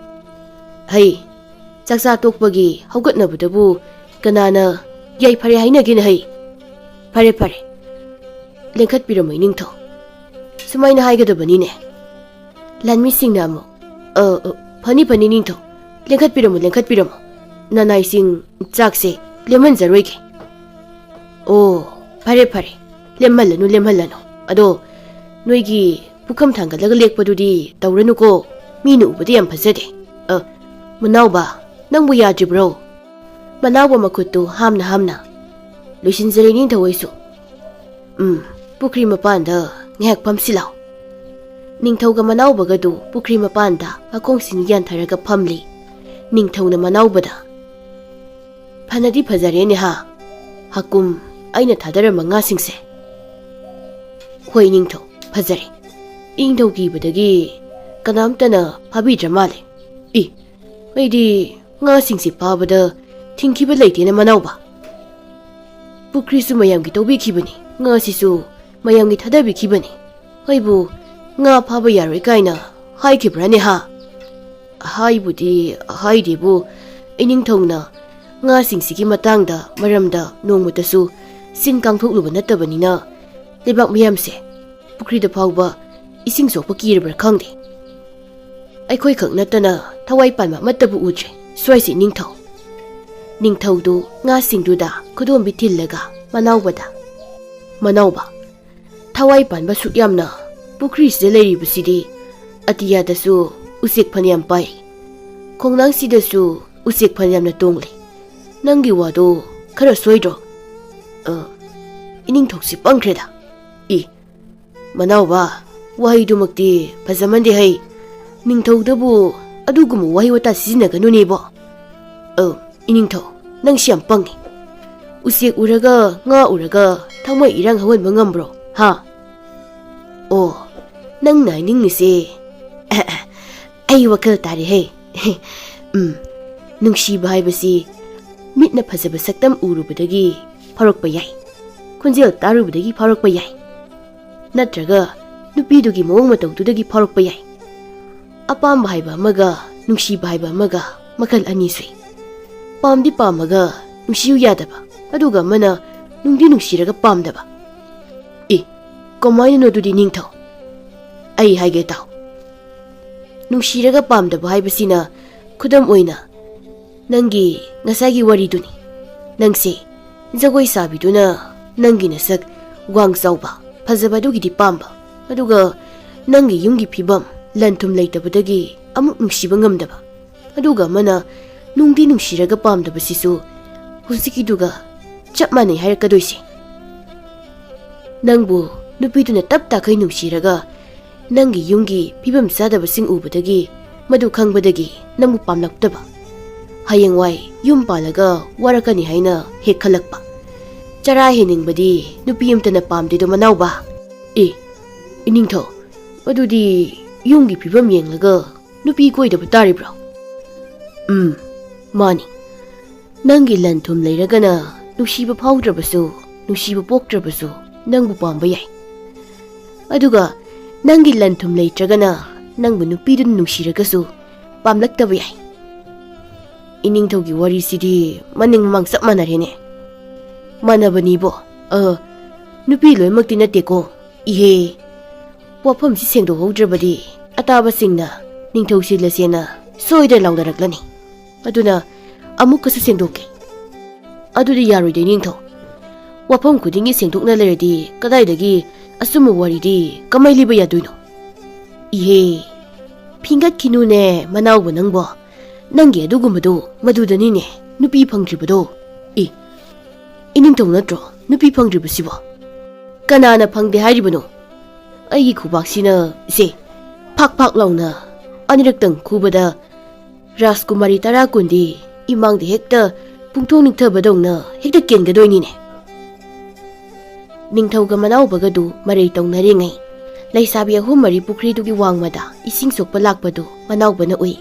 ꯍꯩ, ꯆꯥꯛꯆꯥ ꯇꯣꯛꯄꯒꯤ ꯍꯧꯒꯠꯅꯕꯗꯕꯨ ꯀꯅꯥꯅ ꯌꯥꯏꯐꯔꯦ ꯍꯥꯏꯅꯒꯦꯅ ꯍꯩ? ꯐꯔꯦ, ꯐꯔꯦ, ꯂꯦꯡꯈꯠꯄꯤꯔꯝꯃꯨ ꯏꯅꯤꯡꯊꯧ꯫" ꯁꯨꯃꯥꯏꯅ ꯍꯥꯏꯒꯗꯕꯅꯤꯅꯦ꯫ ꯂꯥꯟꯃꯤꯁꯤꯡꯅ ꯑꯃꯨꯛ, "ꯑ, ꯑ, ꯐꯅꯤ, ꯐꯅꯤ ꯅꯤꯡꯊꯧ, ꯂꯦꯡꯈꯠꯄꯤꯔꯝꯃꯨ, ꯂꯦꯡꯈꯠꯄꯤꯔꯝꯃꯨ꯫ ꯅꯅꯥꯏꯁꯤꯡ, ꯆꯥꯛꯁꯦ ꯂꯦꯝꯍꯟꯖꯔꯣꯏꯒꯦ꯫" "ꯑꯣ, ꯐꯔꯦ, ꯐꯔꯦ, ꯂꯦꯝꯍꯜꯂꯅꯨ, ꯂꯦꯝꯍꯜꯂꯅꯨ꯫ ꯑꯗꯣ ꯅꯣꯏꯒꯤ ꯄꯨꯈꯝ ꯊꯥꯡꯒꯠꯂꯒ ꯂꯦꯛꯄꯗꯨꯗꯤ ꯇꯧꯔꯅꯨꯀꯣ, ꯃꯤꯅ ꯎꯕꯗ ꯌꯥꯝ ꯐꯖꯗꯦ꯫ ꯑ, ꯃꯅꯥꯎꯕ, ꯅꯪꯕꯨ ꯌꯥꯗ꯭ꯔꯤꯕ꯭ꯔꯣ?" ꯃꯅꯥꯎꯕ ꯃꯈꯨꯠꯇꯨ ꯍꯥꯝꯅ ꯍꯥꯝꯅ, "ꯂꯣꯏꯁꯤꯟꯖꯔꯦ ꯅꯤꯡꯊꯧ ꯑꯩꯁꯨ꯫ ꯎꯝ, ꯄꯨꯈ꯭ꯔꯤ ꯃꯄꯥꯟꯗ ꯉꯥꯏꯍꯥꯛ ꯐꯝꯁꯤ ꯂꯥꯎ꯫" ꯅꯤꯡꯊꯧꯒ ꯃꯅꯥꯎꯕꯒꯗꯨ ꯄꯨꯈ꯭ꯔꯤ ꯃꯄꯥꯟꯗ ꯃꯈꯣꯡꯁꯤꯡ ꯌꯥꯟꯊꯔꯒ ꯐꯝꯂꯤ꯫ ꯅꯤꯡꯊꯧꯅ ꯃꯅꯥꯎꯕꯗ, "ꯐꯅꯗꯤ ꯐꯖꯔꯦꯅꯦ ꯍꯥ, ꯍꯀꯨꯝ ꯑꯩꯅ ꯊꯥꯗꯔꯝꯕ ꯉꯥꯁꯤꯡꯁꯦ꯫" "ꯍꯣꯏ ꯅꯤꯡꯊꯧ, ꯐꯖꯔꯦ꯫ ꯏꯅꯤꯡꯊꯧ ꯀꯤꯕꯗꯒꯤ ꯀꯅꯥꯝꯇꯅ ꯐꯥꯕꯤꯗ꯭ꯔ ꯃꯥꯜꯂꯦ꯫ ꯏ, ꯑꯩꯗꯤ ꯉꯥꯁꯤꯡꯁꯤ ꯐꯥꯕꯗ ꯊꯤꯡꯈꯤꯕ ꯂꯩꯇꯦꯅ ꯃꯅꯥꯎꯕ꯫ ꯄꯨꯈ꯭ꯔꯤꯁꯨ ꯃꯌꯥꯝꯒꯤ ꯇꯧꯕꯤꯈꯤꯕꯅꯤ, ꯉꯥꯁꯤꯁꯨ ꯃꯌꯥꯝꯒꯤ ꯊꯥꯗꯕꯤꯈꯤꯕꯅꯤ꯫ ꯑꯩꯕꯨ ꯉꯥ ꯐꯥꯕ ꯌꯥꯔꯣꯏ ꯀꯥꯏꯅ ꯍꯥꯏꯈꯤꯕ꯭ꯔꯥꯅꯦ ꯍꯥ?" "ꯍꯥꯏꯕꯨꯗꯤ ꯍꯥꯏꯗꯦꯕꯨ, ꯏꯅꯤꯡꯊꯧꯅ ꯉꯥꯁꯤꯡꯁꯤꯒꯤ ꯃꯇꯥꯡꯗ ꯃꯔꯝꯗ ꯅꯣꯡꯃꯇꯁꯨ ꯆꯤꯟ ꯀꯥꯡꯊꯣꯛꯂꯨꯕ ꯅꯠꯇꯕꯅꯤꯅ, ꯂꯩꯕꯥꯛ ꯃꯤꯌꯥꯝꯁꯦ ꯄꯨꯈ꯭ꯔꯤꯗ ꯐꯥꯎꯕ ꯏꯁꯤꯡ ꯁꯣꯛꯄ ꯀꯤꯔꯕ꯭ꯔꯥ ꯈꯪꯗꯦ꯫ ꯑꯩꯈꯣꯏꯈꯛ ꯅꯠꯇꯅ ꯊꯋꯥꯏ ꯄꯥꯟꯕ ꯑꯃꯠꯇꯕꯨ ꯎꯗ꯭ꯔꯦ ꯁ꯭ꯋꯥꯏꯁꯤ ꯅꯤꯡꯊꯧ꯫" ꯅꯤꯡꯊꯧꯗꯨ ꯉꯥꯁꯤꯡꯗꯨꯗ ꯈꯨꯗꯣꯝꯕꯤ ꯊꯤꯜꯂꯒ ꯃꯅꯥꯎꯕꯗ, "ꯃꯅꯥꯎꯕ, ꯊꯋꯥꯏ ꯄꯥꯟꯕ ꯁꯨꯛ ꯌꯥꯝꯅ ꯄꯨꯈ꯭ꯔꯤꯁꯤꯗ ꯂꯩꯔꯤꯕꯁꯤꯗꯤ ꯑꯇꯤꯌꯥꯗꯁꯨ ꯎꯆꯦꯛ ꯐꯅꯌꯥꯝ ꯄꯥꯏ, ꯈꯣꯡꯅꯥꯡꯁꯤꯗꯁꯨ ꯎꯆꯦꯛ ꯐꯅꯌꯥꯝꯅ ꯇꯣꯡꯂꯤ꯫ ꯅꯪꯒꯤ ꯋꯥꯗꯣ ꯈꯔ ꯁꯣꯏꯗ꯭ꯔꯣ? ꯑ, ꯏꯅꯤꯡꯊꯧꯁꯤ ꯄꯪꯈ꯭ꯔꯦꯗ꯫ ꯏ, ꯃꯅꯥꯎꯕ, ꯋꯥꯍꯩꯗꯨꯃꯛꯇꯤ ꯐꯖꯃꯟꯗꯦ ꯍꯩ꯫ ꯅꯤꯡꯊꯧꯗꯕꯨ ꯑꯗꯨꯒꯨꯝꯕ ꯋꯥꯍꯩ ꯋꯥꯇꯥ ꯁꯤꯖꯤꯟꯅꯒꯅꯨꯅꯦꯕꯣ꯫ ꯑ, ꯏꯅꯤꯡꯊꯧ, ꯅꯪꯁꯤ ꯌꯥꯝ ꯄꯪꯉꯤ꯫ ꯎꯆꯦꯛ ꯎꯔꯒ, ꯉꯥ ꯎꯔꯒ ꯊꯃꯣꯏ ꯏꯔꯥꯡ ꯍꯧꯍꯟꯕ ꯉꯝꯕ꯭ꯔꯣ, ꯍꯥ? ꯑꯣ, ꯅꯪꯅ ꯍꯥꯏꯅꯤꯡꯉꯤꯁꯦ, ꯑꯩ ꯋꯥꯈꯜ ꯇꯥꯔꯦ ꯍꯩ꯫ ꯎꯝ, ꯅꯨꯡꯁꯤꯕ ꯍꯥꯏꯕꯁꯤ ꯃꯤꯠꯅ ꯐꯖꯕ ꯁꯛꯇꯝ ꯎꯔꯨꯕꯗꯒꯤ ꯐꯥꯎꯔꯛꯄ ꯌꯥꯏ, ꯈꯣꯟꯖꯦꯜ ꯇꯥꯔꯨꯕꯗꯒꯤ ꯐꯥꯎꯔꯛꯄ ꯌꯥꯏ, ꯅꯠꯇ꯭ꯔꯒ ꯅꯨꯄꯤꯗꯨꯒꯤ ꯃꯑꯣꯡ ꯃꯇꯧꯗꯨꯗꯒꯤ ꯐꯥꯎꯔꯛꯄ ꯌꯥꯏ꯫ ꯑꯄꯥꯝꯕ ꯍꯥꯏꯕ ꯑꯃꯒ ꯅꯨꯡꯁꯤꯕ ꯍꯥꯏꯕ ꯑꯃꯒ ꯃꯈꯜ ꯑꯅꯤ ꯁꯨꯏ꯫ ꯄꯥꯝꯗꯤ ꯄꯥꯝꯃꯒ ꯅꯨꯡꯁꯤꯌꯨ ꯌꯥꯗꯕ, ꯑꯗꯨꯒ ꯑꯃꯅ ꯅꯨꯡꯗꯤ ꯅꯨꯡꯁꯤꯔꯒ ꯄꯥꯝꯗꯕ꯫ ꯑꯦ, ꯀꯃꯥꯏꯅꯅꯣ ꯑꯗꯨꯗꯤ ꯅꯤꯡꯊꯧ? ꯑꯩ ꯍꯥꯏꯒꯦ ꯇꯥꯎ꯫ ꯅꯨꯡꯁꯤꯔꯒ ꯄꯥꯝꯗꯕ ꯍꯥꯏꯕꯁꯤꯅ, ꯈꯨꯗꯝ ꯑꯣꯏꯅ, ꯅꯪꯒꯤ ꯉꯁꯥꯏꯒꯤ ꯋꯥꯔꯤꯗꯨꯅꯤ꯫ ꯅꯪꯁꯦ ꯖꯒꯣꯏ ꯁꯥꯕꯤꯗꯨꯅ ꯅꯪꯒꯤ ꯅꯁꯛ ꯋꯥꯡ ꯆꯥꯎꯕ, ꯐꯖꯕ ꯑꯗꯨꯒꯤꯗꯤ ꯄꯥꯝꯕ, ꯑꯗꯨꯒ ꯅꯪꯒꯤ ꯌꯨꯝꯒꯤ ꯐꯤꯕꯝ, ꯂꯟ ꯊꯨꯝ ꯂꯩꯇꯕꯗꯒꯤ ꯑꯃꯨꯛ ꯅꯨꯡꯁꯤꯕ ꯉꯝꯗꯕ, ꯑꯗꯨꯒ ꯑꯃꯅ ꯅꯨꯡꯗꯤ ꯅꯨꯡꯁꯤꯔꯒ ꯄꯥꯝꯗꯕꯁꯤꯁꯨ ꯍꯧꯖꯤꯛꯀꯤꯗꯨꯒ ꯆꯞ ꯃꯥꯟꯅꯩ ꯍꯥꯏꯔꯛꯀꯗꯣꯏꯁꯦ꯫ ꯅꯪꯕꯨ ꯅꯨꯄꯤꯗꯨꯅ ꯇꯞ ꯇꯥꯈꯩ ꯅꯨꯡꯁꯤꯔꯒ ꯅꯪꯒꯤ ꯌꯨꯝꯒꯤ ꯐꯤꯕꯝ ꯆꯥꯗꯕꯁꯤꯡ ꯎꯕꯗꯒꯤ, ꯃꯗꯨ ꯈꯪꯕꯗꯒꯤ ꯅꯪꯕꯨ ꯄꯥꯝꯂꯛꯇꯕ꯫ ꯍꯌꯦꯡꯋꯥꯏ ꯌꯨꯝ ꯄꯥꯜꯂꯒ ꯋꯥꯔꯛꯀꯅꯤ ꯍꯥꯏꯅ ꯍꯦꯛ ꯈꯜꯂꯛꯄ꯫ ꯆꯔꯥ ꯍꯦꯟꯅꯤꯡꯕꯗꯤ ꯅꯨꯄꯤ ꯑꯃꯇꯅ ꯄꯥꯝꯗꯦꯗꯣ ꯃꯅꯥꯎꯕ꯫ ꯑꯦ, ꯏꯅꯤꯡꯊꯧ, ꯑꯗꯨꯗꯤ ꯌꯨꯝꯒꯤ ꯐꯤꯕꯝ ꯌꯦꯡꯂꯒ ꯅꯨꯄꯤ ꯀꯣꯏꯗꯕ ꯇꯥꯔꯤꯕ꯭ꯔꯣ? ꯎꯝ, ꯃꯥꯅꯤ꯫ ꯅꯪꯒꯤ ꯂꯟ ꯊꯨꯝ ꯂꯩꯔꯒꯅ ꯅꯨꯡꯁꯤꯕ ꯐꯥꯎꯗ꯭ꯔꯕꯁꯨ, ꯅꯨꯡꯁꯤꯕ ꯄꯣꯛꯇ꯭ꯔꯕꯁꯨ ꯅꯪꯕꯨ ꯄꯥꯝꯕ ꯌꯥꯏ꯫ ꯑꯗꯨꯒ ꯅꯪꯒꯤ ꯂꯟ ꯊꯨꯝ ꯂꯩꯇ꯭ꯔꯒꯅ ꯅꯪꯕꯨ ꯅꯨꯄꯤꯗꯨꯅ ꯅꯨꯡꯁꯤꯔꯒꯁꯨ ꯄꯥꯝꯂꯛꯇꯕ ꯌꯥꯏ꯫ ꯏꯅꯤꯡꯊꯧꯒꯤ ꯋꯥꯔꯤꯁꯤꯗꯤ ꯃꯅꯤꯡ ꯃꯃꯥꯡ ꯆꯞ ꯃꯥꯟꯅꯔꯦꯅꯦ꯫ ꯃꯥꯟꯅꯕꯅꯤꯕꯣ꯫ ꯑ, ꯅꯨꯄꯤ ꯂꯣꯏꯅꯃꯛꯇꯤ ꯅꯠꯇꯦꯀꯣ꯫ ꯏꯍꯦ, ꯋꯥꯐꯝꯁꯤ ꯁꯦꯡꯗꯣꯛꯍꯧꯗ꯭ꯔꯕꯗꯤ ꯑꯇꯥꯕꯁꯤꯡꯅ ꯅꯤꯡꯊꯧ ꯁꯤꯜꯂꯁꯦꯅ ꯁꯣꯏꯗꯅ ꯂꯥꯎꯅꯔꯛꯂꯅꯤ꯫ ꯑꯗꯨꯅ ꯑꯃꯨꯛꯀꯁꯨ ꯁꯦꯡꯗꯣꯛꯀꯦ꯫ ꯑꯗꯨꯗꯤ ꯌꯥꯔꯣꯏꯗꯦ ꯅꯤꯡꯊꯧ꯫ ꯋꯥꯐꯝ ꯈꯨꯗꯤꯡꯒꯤ ꯁꯦꯡꯗꯣꯛꯅ ꯂꯩꯔꯗꯤ ꯀꯗꯥꯏꯗꯒꯤ ꯑꯆꯨꯝꯕ ꯋꯥꯔꯤꯗꯤ ꯀꯃꯥꯏ ꯂꯤꯕ ꯌꯥꯗꯣꯏꯅꯣ? ꯏꯍꯦ, ꯐꯤꯡꯒꯠꯈꯤꯅꯨꯅꯦ ꯃꯅꯥꯎꯕ ꯅꯪꯕꯣ꯫ ꯅꯪꯒꯤ ꯑꯗꯨꯒꯨꯝꯕꯗꯣ ꯃꯗꯨꯗꯅꯤꯅꯦ ꯅꯨꯄꯤ ꯐꯪꯗ꯭ꯔꯤꯕꯗꯣ꯫ ꯏ, ꯏꯅꯤꯡꯊꯧ ꯅꯠꯇ꯭ꯔꯣ ꯅꯨꯄꯤ ꯐꯪꯗ꯭ꯔꯤꯕꯁꯤꯕꯣ? ꯀꯅꯥꯅ ꯐꯪꯗꯦ ꯍꯥꯏꯔꯤꯕꯅꯣ? ꯑꯩꯒꯤ ꯈꯨꯕꯥꯛꯁꯤꯅ ꯏꯆꯦ ꯐꯥꯛ ꯐꯥꯛ ꯂꯥꯎꯅ ꯑꯅꯤꯔꯛꯇꯪ ꯈꯨꯕꯗ ꯔꯥꯖꯀꯨꯃꯥꯔꯤ ꯇꯔꯥ ꯀꯨꯟꯗꯤ ꯏꯃꯥꯡꯗ ꯍꯦꯛꯇ ꯄꯨꯡꯊꯣꯡ ꯅꯤꯛꯊꯕꯗꯧꯅ ꯍꯦꯛꯇ ꯀꯦꯟꯒꯗꯣꯏꯅꯤꯅꯦ꯫ ꯅꯤꯡꯊꯧꯒ ꯃꯅꯥꯎꯕꯒꯗꯨ ꯃꯔꯩ ꯇꯧꯅꯔꯤꯉꯩ ꯂꯩꯁꯥꯕꯤ ꯑꯍꯨꯝ ꯃꯔꯤ ꯄꯨꯈ꯭ꯔꯤꯗꯨꯒꯤ ꯋꯥꯡꯃꯗ ꯏꯁꯤꯡ ꯁꯣꯛꯄ ꯂꯥꯛꯄꯗꯨ ꯃꯅꯥꯎꯕꯅ ꯎꯏ꯫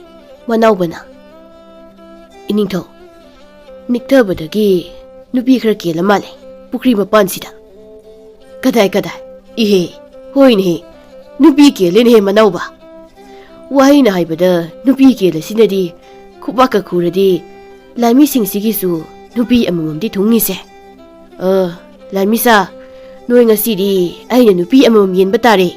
ꯃꯅꯥꯎꯕꯅ, "ꯏꯅꯤꯡꯊꯧ, ꯅꯤꯛꯊꯕꯗꯒꯤ ꯅꯨꯄꯤ ꯈꯔ ꯀꯦꯜꯂ ꯃꯥꯜꯂꯦ ꯄꯨꯈ꯭ꯔꯤ ꯃꯄꯥꯟꯁꯤꯗ꯫" "ꯀꯗꯥꯏ ꯀꯗꯥꯏ? ꯏꯍꯦ, ꯍꯣꯏꯅꯦꯍꯦ, ꯅꯨꯄꯤ ꯀꯦꯜꯂꯦꯅꯦꯍꯦ ꯃꯅꯥꯎꯕ꯫ ꯋꯥꯍꯩꯅ ꯍꯥꯏꯕꯗ ꯅꯨꯄꯤ ꯀꯦꯜꯂꯁꯤꯅꯗꯤ ꯈꯨꯕꯥꯛꯀ ꯈꯨꯔꯗꯤ ꯂꯥꯟꯃꯤꯁꯤꯡꯁꯤꯒꯤꯁꯨ ꯅꯨꯄꯤ ꯑꯃꯃꯝꯗꯤ ꯊꯨꯡꯅꯤꯁꯦ꯫ ꯑ, ꯂꯥꯟꯃꯤꯁꯥ, ꯅꯣꯏ ꯉꯁꯤꯗꯤ ꯑꯩꯅ ꯅꯨꯄꯤ ꯑꯃꯃꯝ ꯌꯦꯟꯕ ꯇꯥꯔꯦ꯫"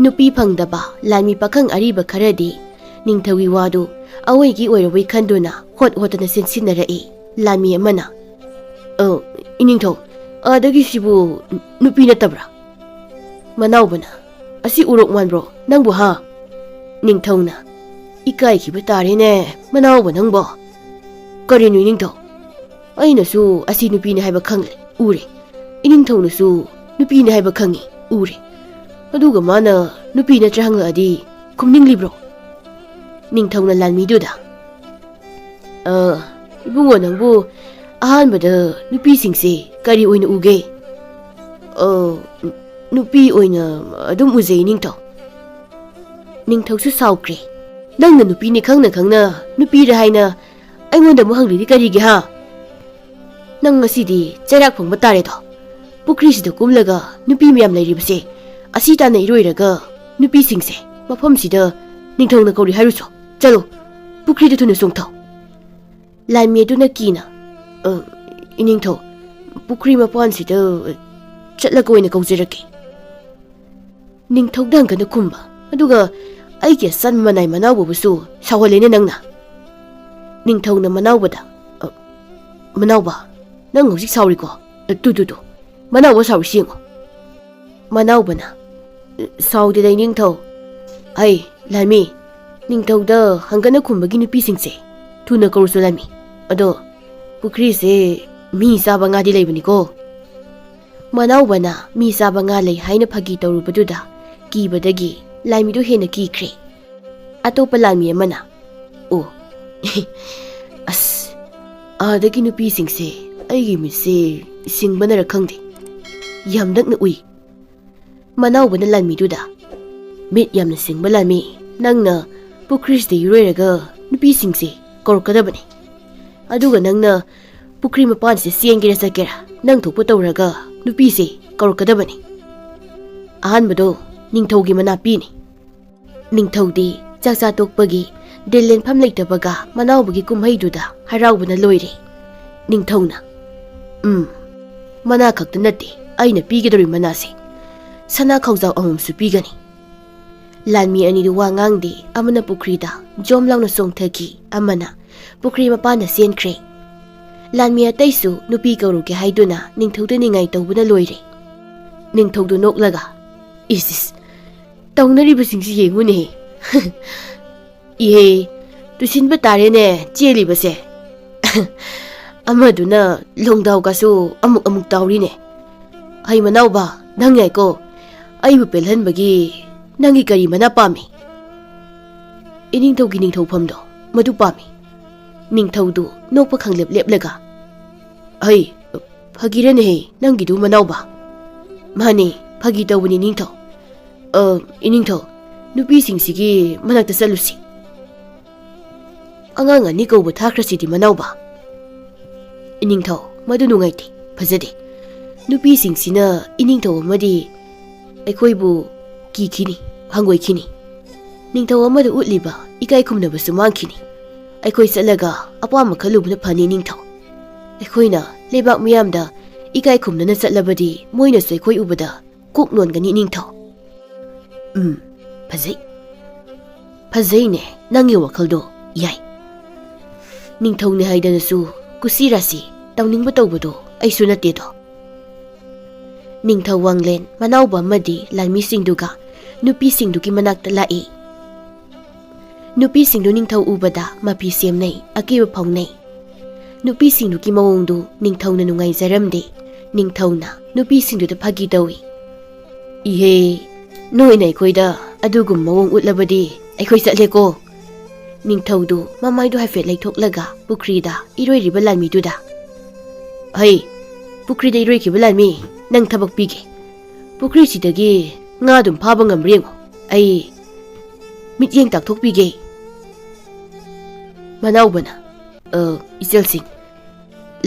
ꯅꯨꯄꯤ ꯐꯪꯗꯕ ꯂꯥꯟꯃꯤ ꯄꯥꯈꯪ ꯑꯔꯤꯕ ꯈꯔꯗꯤ ꯅꯤꯡꯊꯧꯒꯤ ꯋꯥꯗꯨ ꯑꯋꯣꯏꯒꯤ ꯑꯣꯏꯔꯕꯣꯏ ꯈꯟꯗꯨꯅ ꯍꯣꯠ ꯍꯣꯠꯇꯅ ꯆꯦꯟꯁꯤꯟꯅꯔꯛꯏ꯫ ꯂꯥꯟꯃꯤ ꯑꯃꯅ, "ꯑ, ꯏꯅꯤꯡꯊꯧ, ꯑꯥꯗꯒꯤꯁꯤꯕꯨ ꯅꯨꯄꯤ ꯅꯠꯇꯕ꯭ꯔꯥ?" ꯃꯅꯥꯎꯕꯅ, "ꯑꯁꯤ ꯎꯔꯣꯛ ꯃꯥꯟꯕ꯭ꯔꯣ ꯅꯪꯕꯨ, ꯍꯥ?" ꯅꯤꯡꯊꯧꯅ, "ꯏꯀꯥꯏꯈꯤꯕ ꯇꯥꯔꯦꯅꯦ ꯃꯅꯥꯎꯕ ꯅꯪꯕꯣ꯫ ꯀꯔꯤꯅꯣ ꯏꯅꯤꯡꯊꯧ? ꯑꯩꯅꯁꯨ ꯑꯁꯤ ꯅꯨꯄꯤꯅꯤ ꯍꯥꯏꯕ ꯈꯪꯂꯦ, ꯎꯔꯦ꯫ ꯏꯅꯤꯡꯊꯧꯅꯁꯨ ꯅꯨꯄꯤꯅꯤ ꯍꯥꯏꯕ ꯈꯪꯉꯤ, ꯎꯔꯦ꯫ ꯑꯗꯨꯒ ꯃꯥꯅ ꯅꯨꯄꯤ ꯅꯠꯇ꯭ꯔꯥ ꯍꯪꯂꯛꯑꯗꯤ ꯈꯨꯝꯅꯤꯡꯂꯤꯕ꯭ꯔꯣ?" ꯅꯤꯡꯊꯧꯅ ꯂꯥꯟꯃꯤꯗꯨꯗ, "ꯑ, ꯏꯕꯨꯡꯉꯣ, ꯅꯪꯕꯨ ꯑꯍꯥꯟꯕꯗ ꯅꯨꯄꯤꯁꯤꯡꯁꯦ ꯀꯔꯤ ꯑꯣꯏꯅ ꯎꯒꯦ?" "ꯑ, ꯅꯨꯄꯤ ꯑꯣꯏꯅ ꯑꯗꯨꯝ ꯎꯖꯩ, ꯅꯤꯡꯊꯧ꯫" ꯅꯤꯡꯊꯧꯁꯨ ꯁꯥꯎꯈ꯭ꯔꯦ꯫ "ꯅꯪꯅ ꯅꯨꯄꯤꯅꯤ ꯈꯪꯅ ꯈꯪꯅ ꯅꯨꯄꯤꯔ ꯍꯥꯏꯅ ꯑꯩꯉꯣꯟꯗ ꯑꯃꯨꯛ ꯍꯪꯂꯤꯗꯤ ꯀꯔꯤꯒꯤ, ꯍꯥ? ꯅꯪ ꯉꯁꯤꯗꯤ ꯆꯩꯔꯥꯛ ꯐꯪꯕ ꯇꯥꯔꯦꯗꯣ꯫ ꯄꯨꯈ꯭ꯔꯤꯁꯤꯗ ꯀꯨꯝꯂꯒ ꯅꯨꯄꯤ ꯃꯌꯥꯝ ꯂꯩꯔꯤꯕꯁꯦ ꯑꯁꯤ ꯇꯥꯟꯅ ꯏꯔꯣꯏꯔꯒ ꯅꯨꯄꯤꯁꯤꯡꯁꯦ ꯃꯐꯝꯁꯤꯗ ꯅꯤꯡꯊꯧꯅ ꯀꯧꯔꯤ ꯍꯥꯏꯔꯨꯆꯣ꯫ ꯆꯠꯂꯣ, ꯄꯨꯈ꯭ꯔꯤꯗ ꯊꯨꯅ ꯆꯣꯡꯊꯧ꯫" ꯂꯥꯟꯃꯤ ꯑꯗꯨꯅ ꯀꯤꯅ, "ꯑ, ꯏꯅꯤꯡꯊꯧ, ꯄꯨꯈ꯭ꯔꯤ ꯃꯄꯥꯟꯁꯤꯗ ꯆꯠꯂꯒ ꯑꯣꯏꯅ ꯀꯧꯖꯔꯛꯀꯦ꯫" ꯅꯤꯡꯊꯧꯗ ꯍꯪꯒꯠꯅ ꯈꯨꯝꯕ, ꯑꯗꯨꯒ ꯑꯩꯒꯤ ꯑꯆꯟ ꯃꯅꯥꯏ ꯃꯅꯥꯎꯕꯕꯨꯁꯨ ꯁꯥꯎꯍꯜꯂꯦꯅꯦ ꯅꯪꯅ꯫ ꯅꯤꯡꯊꯧꯅ ꯃꯅꯥꯎꯕꯗ, "ꯑ, ꯃꯅꯥꯎꯕ, ꯅꯪ ꯍꯧꯖꯤꯛ ꯁꯥꯎꯔꯤꯀꯣ? ꯑ, ꯇꯨ, ꯇꯨ, ꯇꯨ, ꯃꯅꯥꯎꯕ ꯁꯥꯎꯔꯤꯁꯤ ꯌꯦꯡꯉꯣ꯫" ꯃꯅꯥꯎꯕꯅ, "ꯁꯥꯎꯗꯦꯗ ꯏꯅꯤꯡꯊꯧ꯫ ꯑꯩ, ꯂꯥꯟꯃꯤ, ꯅꯤꯡꯊꯧꯗ ꯍꯪꯒꯠꯅ ꯈꯨꯝꯕꯒꯤ ꯅꯨꯄꯤꯁꯤꯡꯁꯦ ꯊꯨꯅ ꯀꯧꯔꯨꯁꯨ ꯂꯥꯟꯃꯤ꯫ ꯑꯗꯣ ꯄꯨꯈ꯭ꯔꯤꯁꯦ ꯃꯤ ꯆꯥꯕ ꯉꯥꯗꯤ ꯂꯩꯕꯅꯤꯀꯣ꯫" ꯃꯅꯥꯎꯕꯅ ꯃꯤ ꯆꯥꯕ ꯉꯥ ꯂꯩ ꯍꯥꯏꯅ ꯐꯥꯒꯤ ꯇꯧꯔꯨꯕꯗꯨꯗ ꯀꯤꯕꯗꯒꯤ ꯂꯥꯟꯃꯤꯗꯨ ꯍꯦꯟꯅ ꯀꯤꯈ꯭ꯔꯦ꯫ ꯑꯇꯣꯞꯄ ꯂꯥꯟꯃꯤ ꯑꯃꯅ, "ꯑꯣ, ꯑꯁ, ꯑꯥꯗꯒꯤ ꯅꯨꯄꯤꯁꯤꯡꯁꯦ ꯑꯩꯒꯤ ꯃꯤꯠꯁꯦ ꯁꯤꯡꯕꯅꯔ ꯈꯪꯗꯦ, ꯌꯥꯝ ꯅꯛꯅ ꯎꯏ"꯫ ꯃꯅꯥꯎꯕꯅ ꯂꯥꯟꯃꯤꯗꯨꯗ, "ꯃꯤꯠ ꯌꯥꯝꯅ ꯁꯤꯡꯕ ꯂꯥꯟꯃꯤ, ꯅꯪꯅ ꯄꯨꯈ꯭ꯔꯤꯁꯤꯗ ꯏꯔꯣꯏꯔꯒ ꯅꯨꯄꯤꯁꯤꯡꯁꯦ ꯀꯧꯔꯛꯀꯗꯕꯅꯤ꯫ ꯑꯗꯨꯒ ꯅꯪꯅ ꯄꯨꯈ꯭ꯔꯤ ꯃꯄꯥꯟꯁꯤꯗ ꯆꯦꯟꯒꯦꯔꯥ ꯆꯠꯀꯦꯔꯥ, ꯅꯪ ꯊꯣꯛꯄ ꯇꯧꯔꯒ ꯅꯨꯄꯤꯁꯦ ꯀꯧꯔꯛꯀꯗꯕꯅꯤ꯫ ꯑꯍꯥꯟꯕꯗꯣ ꯅꯤꯡꯊꯧꯒꯤ ꯃꯅꯥ ꯄꯤꯅꯤ"꯫ ꯅꯤꯡꯊꯧꯗꯤ ꯆꯥꯛ ꯆꯥ ꯇꯣꯛꯄꯒꯤ ꯗꯤꯜ ꯂꯦꯟꯐꯝ ꯂꯩꯇꯕꯒ ꯃꯅꯥꯎꯕꯒꯤ ꯀꯨꯝꯍꯩꯗꯨꯗ ꯍꯔꯥꯎꯕꯅ ꯂꯣꯏꯔꯦ꯫ ꯅꯤꯡꯊꯧꯅ, "ꯎꯝ, ꯃꯅꯥ ꯈꯛꯇ ꯅꯠꯇꯦ ꯑꯩꯅ ꯄꯤꯒꯗꯧꯔꯤ ꯃꯅꯥꯁꯦ, ꯁꯅꯥ ꯈꯧꯖꯥꯎ ꯑꯃꯃꯝꯁꯨ ꯄꯤꯒꯅꯤ"꯫ ꯂꯥꯟꯃꯤ ꯑꯅꯤꯗꯨ ꯋꯥ ꯉꯥꯡꯗꯦ, ꯑꯃꯅ ꯄꯨꯈ꯭ꯔꯤꯗ ꯖꯣꯝ ꯂꯥꯎꯅ ꯆꯣꯡꯊꯈꯤ, ꯑꯃꯅ ꯄꯨꯈ꯭ꯔꯤ ꯃꯄꯥꯟꯗ ꯆꯦꯟꯈ꯭ꯔꯦ꯫ ꯂꯥꯟꯃꯤ ꯑꯇꯩꯁꯨ ꯅꯨꯄꯤ ꯀꯧꯔꯨꯒꯦ ꯍꯥꯏꯗꯨꯅ ꯅꯤꯡꯊꯧꯗ ꯅꯤꯡꯉꯥꯏ ꯇꯧꯕꯅ ꯂꯣꯏꯔꯦ꯫ ꯅꯤꯡꯊꯧꯗꯨ ꯅꯣꯛꯂꯒ, "ꯏꯁ, ꯏꯁ, ꯇꯧꯅꯔꯤꯕꯁꯤꯡꯁꯤ ꯌꯦꯡꯉꯨꯅꯦ꯫ ꯏꯍꯦ, ꯇꯨꯁꯤꯟꯕ ꯇꯥꯔꯦꯅꯦ ꯆꯦꯜꯂꯤꯕꯁꯦ꯫ ꯑꯃꯗꯨꯅ ꯂꯣꯡꯗꯥꯎꯒꯁꯨ ꯑꯃꯨꯛ ꯑꯃꯨꯛ ꯇꯥꯎꯔꯤꯅꯦ꯫ ꯍꯩ ꯃꯅꯥꯎꯕ, ꯅꯪ ꯌꯥꯏꯀꯣ꯫ ꯑꯩꯕꯨ ꯄꯦꯜꯍꯟꯕꯒꯤ ꯅꯪꯒꯤ ꯀꯔꯤ ꯃꯅꯥ ꯄꯥꯝꯃꯤ?" "ꯏꯅꯤꯡꯊꯧꯒꯤ ꯅꯤꯡꯊꯧꯐꯝꯗꯣ, ꯃꯗꯨ ꯄꯥꯝꯃꯤ"꯫ ꯅꯤꯡꯊꯧꯗꯨ ꯅꯣꯛꯄ ꯈꯪꯂꯦꯞ ꯂꯦꯞꯂꯒ, "ꯍꯩ, ꯐꯥꯒꯤꯔꯅꯦꯍꯦ ꯅꯪꯒꯤꯗꯨ ꯃꯅꯥꯎꯕ?" "ꯃꯥꯅꯦ, ꯐꯥꯒꯤ ꯇꯧꯕꯅꯤ ꯅꯤꯡꯊꯧ꯫ ꯑ, ꯏꯅꯤꯡꯊꯧ, ꯅꯨꯄꯤꯁꯤꯡꯁꯤꯒꯤ ꯃꯅꯥꯛꯇ ꯆꯠꯂꯨꯁꯤ꯫ ꯑꯉꯥꯡ ꯑꯅꯤ ꯀꯧꯕ ꯊꯥꯈ꯭ꯔꯁꯤꯗꯤ ꯃꯅꯥꯎꯕ"꯫ "ꯏꯅꯤꯡꯊꯧ, ꯃꯗꯨ ꯅꯨꯡꯉꯥꯏꯇꯦ, ꯐꯖꯗꯦ꯫ ꯅꯨꯄꯤꯁꯤꯡꯁꯤꯅ ꯏꯅꯤꯡꯊꯧ ꯑꯃꯗꯤ ꯑꯩꯈꯣꯏꯕꯨ ꯀꯤꯈꯤꯅꯤ, ꯍꯪꯒꯣꯏꯈꯤꯅꯤ꯫ ꯅꯤꯡꯊꯧ ꯑꯃꯗ ꯎꯠꯂꯤꯕ ꯏꯀꯥꯏ ꯈꯨꯝꯅꯕꯁꯨ ꯃꯥꯡꯈꯤꯅꯤ꯫ ꯑꯩꯈꯣꯏ ꯆꯠꯂꯒ ꯑꯄꯥꯝꯕ ꯈꯜꯂꯨꯕꯅ ꯐꯅꯤ ꯅꯤꯡꯊꯧ꯫ ꯑꯩꯈꯣꯏꯅ ꯂꯩꯕꯥꯛ ꯃꯤꯌꯥꯝꯗ ꯏꯀꯥꯏ ꯈꯨꯝꯅꯅ ꯆꯠꯂꯕꯗꯤ ꯃꯣꯏꯅꯁꯨ ꯑꯩꯈꯣꯏ ꯎꯕꯗ ꯀꯣꯛ ꯅꯣꯟꯒꯅꯤ ꯅꯤꯡꯊꯧ"꯫ "ꯎꯝ, ꯐꯖꯩ꯫ ꯐꯖꯩꯅꯦ, ꯅꯪꯒꯤ ꯋꯥꯈꯜꯗꯣ ꯌꯥꯏ꯫ ꯅꯤꯡꯊꯧꯅꯦ ꯍꯥꯏꯗꯅꯁꯨ ꯀꯨꯁꯤ ꯔꯥꯁꯤ ꯇꯧꯅꯤꯡꯕ ꯇꯧꯕꯗꯣ ꯑꯩꯁꯨ ꯅꯠꯇꯦꯗꯣ"꯫ ꯅꯤꯡꯊꯧ ꯋꯥꯡꯂꯦꯟ ꯃꯅꯥꯎꯕ ꯑꯃꯗꯤ ꯂꯥꯟꯃꯤꯁꯤꯡꯗꯨꯒ ꯅꯨꯄꯤꯁꯤꯡꯗꯨꯒꯤ ꯃꯅꯥꯛꯇ ꯂꯥꯛꯏ꯫ ꯅꯨꯄꯤꯁꯤꯡꯗꯨ ꯅꯤꯡꯊꯧ ꯎꯕꯗ ꯃꯐꯤ ꯁꯦꯝꯅꯩ, ꯑꯀꯤꯕ ꯐꯥꯎꯅꯩ꯫ ꯅꯨꯄꯤꯁꯤꯡꯗꯨꯒꯤ ꯃꯑꯣꯡꯗꯨ ꯅꯤꯡꯊꯧꯅ ꯅꯨꯡꯉꯥꯏꯖꯔꯝꯗꯦ꯫ ꯅꯤꯡꯊꯧꯅ ꯅꯨꯄꯤꯁꯤꯡꯗꯨꯗ ꯐꯥꯒꯤ ꯇꯧꯏ꯫ "ꯏꯍꯦ, "ꯅꯣꯏꯅ ꯑꯩꯈꯣꯏꯗ ꯑꯗꯨꯒꯨꯝꯕ ꯃꯑꯣꯡ ꯎꯠꯂꯕꯗꯤ ꯑꯩꯈꯣꯏ ꯆꯠꯂꯦꯀꯣ꯫" ꯅꯤꯡꯊꯧꯗꯨ ꯃꯃꯥꯏꯗꯨ ꯍꯥꯏꯐꯦꯠ ꯂꯩꯊꯣꯛꯂꯒ ꯄꯨꯈ꯭ꯔꯤꯗ ꯏꯔꯣꯏꯔꯤꯕ ꯂꯥꯟꯃꯤꯗꯨꯗ, "ꯍꯩ, ꯄꯨꯈ꯭ꯔꯤꯗ ꯏꯔꯣꯏꯈꯤꯕ ꯂꯥꯟꯃꯤ, ꯅꯪ ꯊꯕꯛ ꯄꯤꯒꯦ꯫ ꯄꯨꯈ꯭ꯔꯤꯁꯤꯗꯒꯤ ꯉꯥ ꯑꯗꯨꯝ ꯐꯥꯕ ꯉꯝꯕ꯭ꯔꯥ ꯌꯦꯡꯉꯣ꯫ ꯑꯩ ꯃꯤꯠꯌꯦꯡ ꯇꯥꯛꯊꯣꯛꯄꯤꯒꯦ꯫" ꯃꯅꯥꯎꯕꯅ, "ꯑ, ꯏꯆꯜꯁꯤꯡ,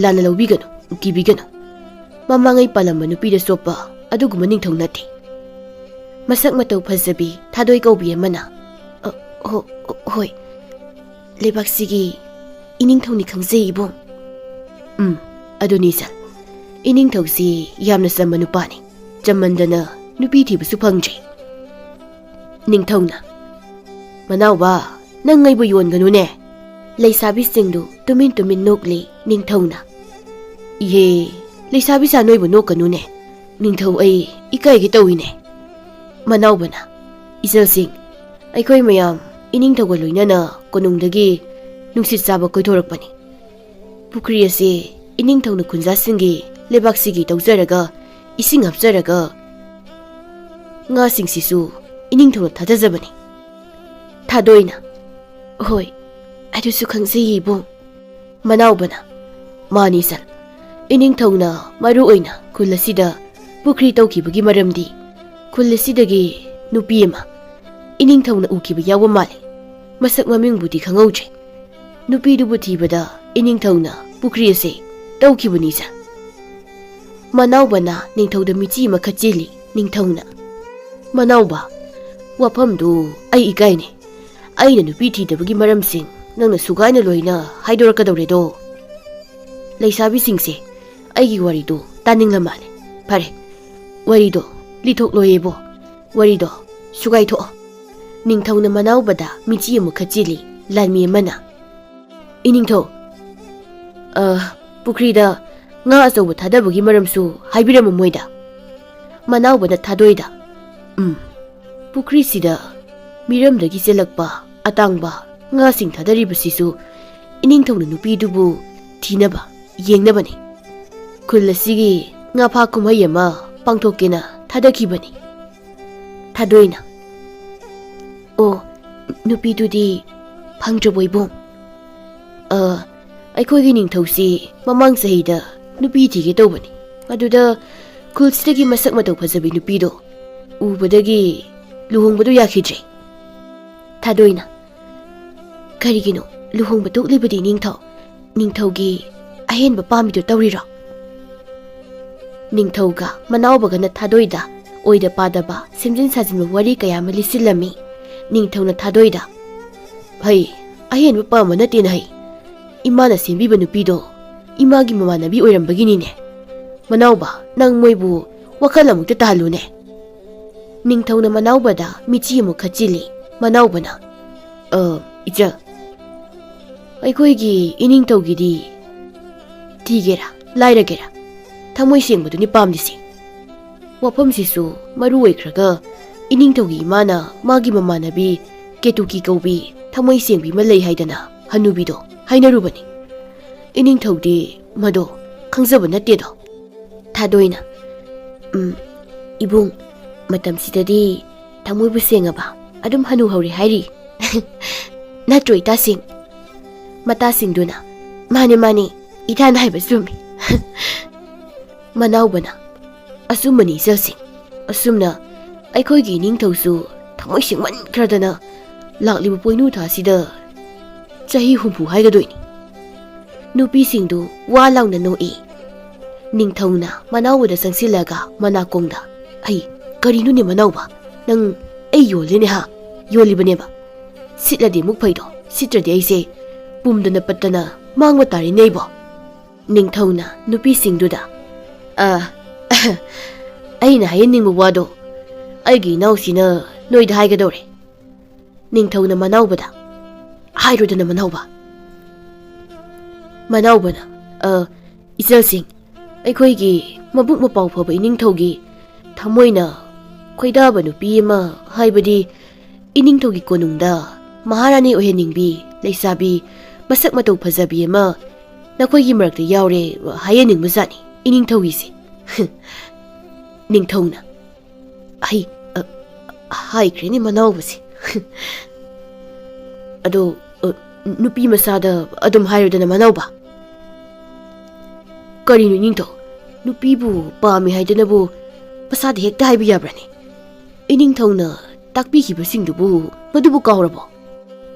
ꯂꯥꯟꯅ ꯂꯧꯕꯤꯒꯅꯨ, ꯀꯤꯕꯤꯒꯅꯨ꯫ ꯃꯃꯥꯡꯉꯩ ꯄꯥꯜꯂꯝꯕ ꯅꯨꯄꯤꯗ ꯆꯣꯞꯄ ꯑꯗꯨꯒꯨꯝꯕ ꯅꯤꯡꯊꯧ ꯅꯠꯇꯦ꯫" ꯃꯁꯛ ꯃꯇꯧ ꯐꯖꯕꯤ ꯊꯥꯗꯣꯏ ꯀꯧꯕꯤ ꯑꯃꯅ, "ꯑ, ꯍꯣ-, ꯍꯣꯏ, ꯂꯩꯕꯥꯛꯁꯤꯒꯤ ꯏꯅꯤꯡꯊꯧꯅꯤ ꯈꯪꯖꯩ, ꯏꯕꯨꯡ꯫" "ꯎꯝ, ꯑꯗꯨꯅꯤ ꯏꯆꯜ꯫ ꯏꯅꯤꯡꯊꯧꯁꯤ ꯌꯥꯝꯅ ꯆꯝꯕ ꯅꯨꯄꯥꯅꯤ꯫ ꯆꯝꯃꯟꯗꯅ ꯅꯨꯄꯤ ꯊꯤꯕꯁꯨ ꯐꯪꯗ꯭ꯔꯤ꯫" ꯅꯤꯡꯊꯧꯅ, "ꯃꯅꯥꯎꯕ, ꯅꯪ ꯑꯩꯕꯨ ꯌꯣꯟꯒꯅꯨꯅꯦ꯫" ꯂꯩꯁꯥꯕꯤꯁꯤꯡꯗꯨ ꯇꯨꯃꯤꯟ ꯇꯨꯃꯤꯟ ꯅꯣꯛꯂꯤ꯫ ꯅꯤꯡꯊꯧꯅ, "ꯏꯍꯦ, ꯂꯩꯁꯥꯕꯤ ꯁꯥ ꯅꯣꯏꯕꯨ ꯅꯣꯛꯀꯅꯨꯅꯦ꯫ ꯅꯤꯡꯊꯧ ꯑꯩ ꯏꯀꯥꯏꯒꯦ ꯇꯧꯏꯅꯦ꯫" ꯃꯅꯥꯎꯕꯅ, "ꯏꯆꯜꯁꯤꯡ, ꯑꯩꯈꯣꯏ ꯃꯌꯥꯝ ꯏꯅꯤꯡꯊꯧꯒ ꯂꯣꯏꯅꯅ ꯀꯣꯅꯨꯡꯗꯒꯤ ꯅꯨꯡꯁꯤꯠ ꯆꯥꯕ ꯀꯣꯏꯊꯣꯔꯛꯄꯅꯤ꯫ ꯄꯨꯈ꯭ꯔꯤ ꯑꯁꯤ ꯏꯅꯤꯡꯊꯧꯅ ꯈꯨꯟꯖꯥꯁꯤꯡꯒꯤ ꯂꯩꯕꯥꯛꯁꯤꯒꯤ ꯇꯧꯖꯔꯒ ꯏꯁꯤꯡ ꯍꯥꯞꯆꯔꯒ ꯉꯥꯁꯤꯡꯁꯤꯁꯨ ꯏꯅꯤꯡꯊꯧꯅ ꯊꯥꯗꯖꯕꯅꯤ꯫" ꯊꯥꯗꯣꯏꯅ, "ꯍꯣꯏ, ꯑꯗꯨꯁꯨ ꯈꯪꯖꯩ, ꯏꯕꯨꯡ꯫" ꯃꯅꯥꯎꯕꯅ, "ꯃꯥꯅꯤ ꯏꯆꯜ, ꯏꯅꯤꯡꯊꯧꯅ ꯃꯔꯨ ꯑꯣꯏꯅ ꯈꯨꯜ ꯑꯁꯤꯗ ꯄꯨꯈ꯭ꯔꯤ ꯇꯧꯈꯤꯕꯒꯤ ꯃꯔꯝꯗꯤ ꯈꯨꯜ ꯑꯁꯤꯗꯒꯤ ꯅꯨꯄꯤ ꯑꯃ ꯏꯅꯤꯡꯊꯧꯅ ꯎꯈꯤꯕ ꯌꯥꯎꯕ ꯃꯥꯜꯂꯤ꯫ ꯃꯁꯛ ꯃꯃꯤꯡꯕꯨꯗꯤ ꯈꯪꯍꯧꯗ꯭ꯔꯦ꯫ ꯅꯨꯄꯤꯗꯨꯕꯨ ꯊꯤꯕꯗ ꯏꯅꯤꯡꯊꯧꯅ ꯄꯨꯈ꯭ꯔꯤ ꯑꯁꯤ ꯇꯧꯈꯤꯕꯅꯤ ꯏꯆꯜ꯫" ꯃꯅꯥꯎꯕꯅ ꯅꯤꯡꯊꯧꯗ ꯃꯤꯆꯤ ꯑꯃ ꯈꯠꯆꯤꯜꯂꯤ꯫ ꯅꯤꯡꯊꯧꯅ, "ꯃꯅꯥꯎꯕ, ꯋꯥꯐꯝꯗꯨ ꯑꯩ ꯏꯀꯥꯏꯅꯦ꯫ ꯑꯩꯅ ꯅꯨꯄꯤ ꯊꯤꯗꯕꯒꯤ ꯃꯔꯝꯁꯤꯡ ꯅꯪꯅ ꯁꯨꯒꯥꯏꯅ ꯂꯣꯏꯅ ꯍꯥꯏꯗꯣꯔꯛꯀꯗꯧꯔꯦꯗꯣ꯫ ꯂꯩꯁꯥꯕꯤꯁꯤꯡꯁꯦ ꯑꯩꯒꯤ ꯋꯥꯔꯤꯗꯣ ꯇꯥꯅꯤꯡꯂ ꯃꯥꯜꯂꯦ꯫ ꯐꯔꯦ, ꯋꯥꯔꯤꯗꯣ ꯂꯤꯊꯣꯛꯂꯣꯏꯌꯦꯕꯣ꯫ ꯋꯥꯔꯤꯗꯣ ꯁꯨꯒꯥꯏꯊꯣꯛꯑꯣ꯫" ꯅꯤꯡꯊꯧꯅ ꯃꯅꯥꯎꯕꯗ ꯃꯤꯆꯤ ꯑꯃꯨꯛ ꯈꯠꯆꯤꯜꯂꯤ꯫ ꯂꯥꯟꯃꯤ ꯑꯃꯅ, "ꯏꯅꯤꯡꯊꯧ, ꯑ, ꯄꯨꯈ꯭ꯔꯤꯗ ꯉꯥ ꯑꯆꯧꯕ ꯊꯥꯗꯕꯒꯤ ꯃꯔꯝꯁꯨ ꯍꯥꯏꯕꯤꯔꯝꯃꯨ ꯃꯣꯏꯗ꯫" ꯃꯅꯥꯎꯕꯅ ꯊꯥꯗꯣꯏꯗ, "ꯎꯝ, ꯄꯨꯈ꯭ꯔꯤꯁꯤꯗ ꯃꯤꯔꯝꯗꯒꯤ ꯆꯦꯜꯂꯛꯄ ꯑꯇꯥꯡꯕ ꯉꯥꯁꯤꯡ ꯊꯥꯗꯔꯤꯕꯁꯤꯁꯨ ꯏꯅꯤꯡꯊꯧꯅ ꯅꯨꯄꯤꯗꯨꯕꯨ ꯊꯤꯅꯕ ꯌꯦꯡꯅꯕꯅꯤ꯫ ꯈꯨꯜ ꯑꯁꯤꯒꯤ ꯉꯥꯐꯥ ꯀꯨꯝꯍꯩ ꯑꯃ ꯄꯥꯡꯊꯣꯛꯀꯦꯅ ꯊꯥꯗꯈꯤꯕꯅꯤ꯫" ꯊꯥꯗꯣꯏꯅ, "ꯑꯣ, ꯅꯨꯄꯤꯗꯨꯗꯤ ꯐꯪꯗ꯭ꯔꯕꯣ, ꯏꯕꯨꯡ?" "ꯑ, ꯑꯩꯈꯣꯏꯒꯤ ꯅꯤꯡꯊꯧꯁꯤ ꯃꯃꯥꯡ ꯆꯍꯤꯗ ꯅꯨꯄꯤ ꯊꯤꯒꯦ ꯇꯧꯕꯅꯤ꯫ ꯑꯗꯨꯗ ꯈꯨꯜꯁꯤꯗꯒꯤ ꯃꯁꯛ ꯃꯇꯧ ꯐꯖꯕꯤ ꯅꯨꯄꯤꯗꯣ ꯎꯕꯗꯒꯤ ꯂꯨꯍꯣꯡꯕꯗꯨ ꯌꯥꯈꯤꯗ꯭ꯔꯦ꯫" ꯊꯥꯗꯣꯏꯅ, "ꯀꯔꯤꯒꯤꯅꯣ ꯂꯨꯍꯣꯡꯕ ꯇꯣꯛꯂꯤꯕꯗꯤ, ꯅꯤꯡꯊꯧ? ꯅꯤꯡꯊꯧꯒꯤ ꯑꯍꯦꯟꯕ ꯄꯥꯝꯃꯤꯗꯨ ꯇꯧꯔꯤꯔꯣ?" ꯅꯤꯡꯊꯧꯒ ꯃꯅꯥꯎꯕꯒꯅ ꯊꯥꯗꯣꯏꯗ ꯑꯣꯏꯗ ꯄꯥꯗꯕ ꯁꯦꯝꯖꯤꯟ ꯁꯥꯖꯤꯟꯕ ꯋꯥꯔꯤ ꯀꯌꯥ ꯑꯃ ꯂꯤꯁꯤꯜꯂꯝꯃꯤ꯫ ꯅꯤꯡꯊꯧꯅ ꯊꯥꯗꯣꯏꯗ, "ꯍꯩ, ꯑꯍꯦꯟꯕ ꯄꯥꯝꯕ ꯅꯠꯇꯦꯅ ꯍꯩ꯫ ꯏꯃꯥꯅ ꯁꯦꯝꯕꯤꯕ ꯅꯨꯄꯤꯗꯣ ꯏꯃꯥꯒꯤ ꯃꯃꯥꯟꯅꯕꯤ ꯑꯣꯏꯔꯝꯕꯒꯤꯅꯤꯅꯦ꯫ ꯃꯅꯥꯎꯕ, ꯅꯪ ꯃꯣꯏꯕꯨ ꯋꯥꯈꯜ ꯑꯃꯨꯛꯇ ꯇꯥꯍꯜꯂꯨꯅꯦ꯫" ꯅꯤꯡꯊꯧꯅ ꯃꯅꯥꯎꯕꯗ ꯃꯤꯆꯤ ꯑꯃꯨꯛ ꯈꯠꯆꯤꯜꯂꯤ꯫ ꯃꯅꯥꯎꯕꯅ, "ꯑ, ꯏꯆꯜ, ꯑꯩꯈꯣꯏꯒꯤ ꯏꯅꯤꯡꯊꯧꯒꯤꯗꯤ ꯊꯤꯒꯦꯔꯥ ꯂꯥꯏꯔꯒꯦꯔꯥ, ꯊꯃꯣꯏ ꯁꯦꯡꯕꯗꯨꯅꯤ ꯄꯥꯝꯂꯤꯁꯤ꯫" ꯋꯥꯐꯝꯁꯤꯁꯨ ꯃꯔꯨ ꯑꯣꯏꯈ꯭ꯔꯒ, ꯏꯅꯤꯡꯊꯧꯒꯤ ꯏꯃꯥꯅ ꯃꯥꯒꯤ ꯃꯃꯥꯟꯅꯕꯤ ꯀꯦꯇꯨꯀꯤ ꯀꯧꯕꯤ ꯊꯃꯣꯏ ꯁꯦꯡꯕꯤ ꯑꯃ ꯂꯩ ꯍꯥꯏꯗꯅ ꯍꯅꯨꯕꯤꯗꯣ ꯍꯥꯏꯅꯔꯨꯕꯅꯤ꯫ ꯏꯅꯤꯡꯊꯧꯗꯤ ꯃꯗꯣ ꯈꯪꯖꯕ ꯅꯠꯇꯦꯗꯣ꯫ ꯊꯥꯗꯣꯏꯅ, "ꯎꯝ, ꯏꯕꯨꯡ, ꯃꯇꯝꯁꯤꯗꯗꯤ ꯊꯃꯣꯏꯕꯨ ꯁꯦꯡꯉꯕ ꯑꯗꯨꯝ ꯍꯅꯨꯍꯧꯔꯦ ꯍꯥꯏꯔꯤ꯫ ꯅꯠꯇ꯭ꯔꯣ, ꯏꯇꯥꯁꯤꯡ?" ꯃꯇꯥꯁꯤꯡꯗꯨꯅ, "ꯃꯥꯅꯦ, ꯃꯥꯅꯦ, ꯏꯇꯥꯅ ꯍꯥꯏꯕ ꯆꯨꯝꯃꯤ꯫" ꯃꯅꯥꯎꯕꯅ, "ꯑꯆꯨꯝꯕꯅꯤ, ꯏꯆꯜꯁꯤꯡ꯫ ꯑꯁꯨꯝꯅ ꯑꯩꯈꯣꯏꯒꯤ ꯏꯅꯤꯡꯊꯧꯁꯨ ꯊꯃꯣꯏ ꯁꯦꯡꯃꯟꯈ꯭ꯔꯗꯅ ꯂꯥꯛꯂꯤꯕ ꯄꯣꯏꯅꯨ ꯊꯥꯁꯤꯗ ꯆꯍꯤ ꯍꯨꯝꯐꯨ ꯍꯥꯏꯒꯗꯣꯏꯅꯤ꯫" ꯅꯨꯄꯤꯁꯤꯡꯗꯨ ꯋꯥ ꯂꯥꯎꯅ ꯅꯣꯛꯏ꯫ ꯅꯤꯡꯊꯧꯅ ꯃꯅꯥꯎꯕꯗ ꯆꯪꯁꯤꯜꯂꯒ ꯃꯅꯥꯀꯣꯡꯗ, "ꯑꯩ, ꯀꯔꯤꯅꯣꯅꯦ ꯃꯅꯥꯎꯕ? ꯅꯪ ꯑꯩ ꯌꯣꯜꯂꯦꯅꯦ ꯍꯥ? ꯌꯣꯜꯂꯤꯕꯅꯦꯕ꯫ ꯁꯤꯠꯂꯗꯤ ꯑꯃꯨꯛ ꯐꯩꯗꯣ, ꯁꯤꯠꯇ꯭ꯔꯗꯤ ꯑꯩꯁꯦ ꯄꯨꯝꯗꯅ ꯄꯠꯇꯅ ꯃꯥꯡꯕ ꯇꯥꯔꯦꯅꯦ ꯑꯩꯕꯣ꯫" ꯅꯤꯡꯊꯧꯅ ꯅꯨꯄꯤꯁꯤꯡꯗꯨꯗ, "ꯑ, ꯑꯩꯅ ꯍꯥꯏꯍꯟꯅꯤꯡꯕ ꯋꯥꯗꯣ ꯑꯩꯒꯤ ꯏꯅꯥꯎꯁꯤꯅ ꯅꯣꯏꯗ ꯍꯥꯏꯒꯗꯧꯔꯦ꯫" ꯅꯤꯡꯊꯧꯅ ꯃꯅꯥꯎꯕꯗ, "ꯍꯥꯏꯔꯨꯗꯅ, ꯃꯅꯥꯎꯕ꯫" ꯃꯅꯥꯎꯕꯅ, "ꯑ, ꯏꯆꯜꯁꯤꯡ, ꯑꯩꯈꯣꯏꯒꯤ ꯃꯕꯨꯛ ꯃꯄꯥꯎ ꯐꯕ ꯏꯅꯤꯡꯊꯧꯒꯤ ꯊꯃꯣꯏꯅ ꯈꯣꯏꯗꯥꯕ ꯅꯨꯄꯤ ꯑꯃ, ꯍꯥꯏꯕꯗꯤ ꯏꯅꯤꯡꯊꯧꯒꯤ ꯀꯣꯅꯨꯡꯗ ꯃꯍꯥꯔꯥꯅꯤ ꯑꯣꯏꯍꯟꯅꯤꯡꯕꯤ ꯂꯩꯁꯥꯕꯤ ꯃꯁꯛ ꯃꯇꯧ ꯐꯖꯕꯤ ꯑꯃ ꯅꯈꯣꯏꯒꯤ ꯃꯔꯛꯇ ꯌꯥꯎꯔꯦ ꯍꯥꯏꯍꯟꯅꯤꯡꯕꯖꯥꯠꯅꯤ ꯏꯅꯤꯡꯊꯧꯒꯤꯁꯦ꯫" ꯅꯤꯡꯊꯧꯅ, "ꯑꯩ, ꯑ, ꯍꯥꯏꯈ꯭ꯔꯦꯅꯦ ꯃꯅꯥꯎꯕꯁꯦ꯫ ꯑꯗꯣ, ꯑ, ꯅꯨꯄꯤ ꯃꯆꯥꯗ ꯑꯗꯨꯝ ꯍꯥꯏꯔꯨꯗꯅ, ꯃꯅꯥꯎꯕ꯫ ꯀꯔꯤꯅꯣ ꯏꯅꯤꯡꯊꯧ? ꯅꯨꯄꯤꯕꯨ ꯄꯥꯝꯃꯤ ꯍꯥꯏꯗꯅꯕꯨ ꯃꯆꯥꯗ ꯍꯦꯛꯇ ꯍꯥꯏꯕ ꯌꯥꯕ꯭ꯔꯥꯅꯦ? ꯏꯅꯤꯡꯊꯧꯅ ꯇꯥꯛꯄꯤꯈꯤꯕꯁꯤꯡꯗꯨꯕꯨ ꯃꯗꯨꯕꯨ ꯀꯥꯎꯔꯕꯣ?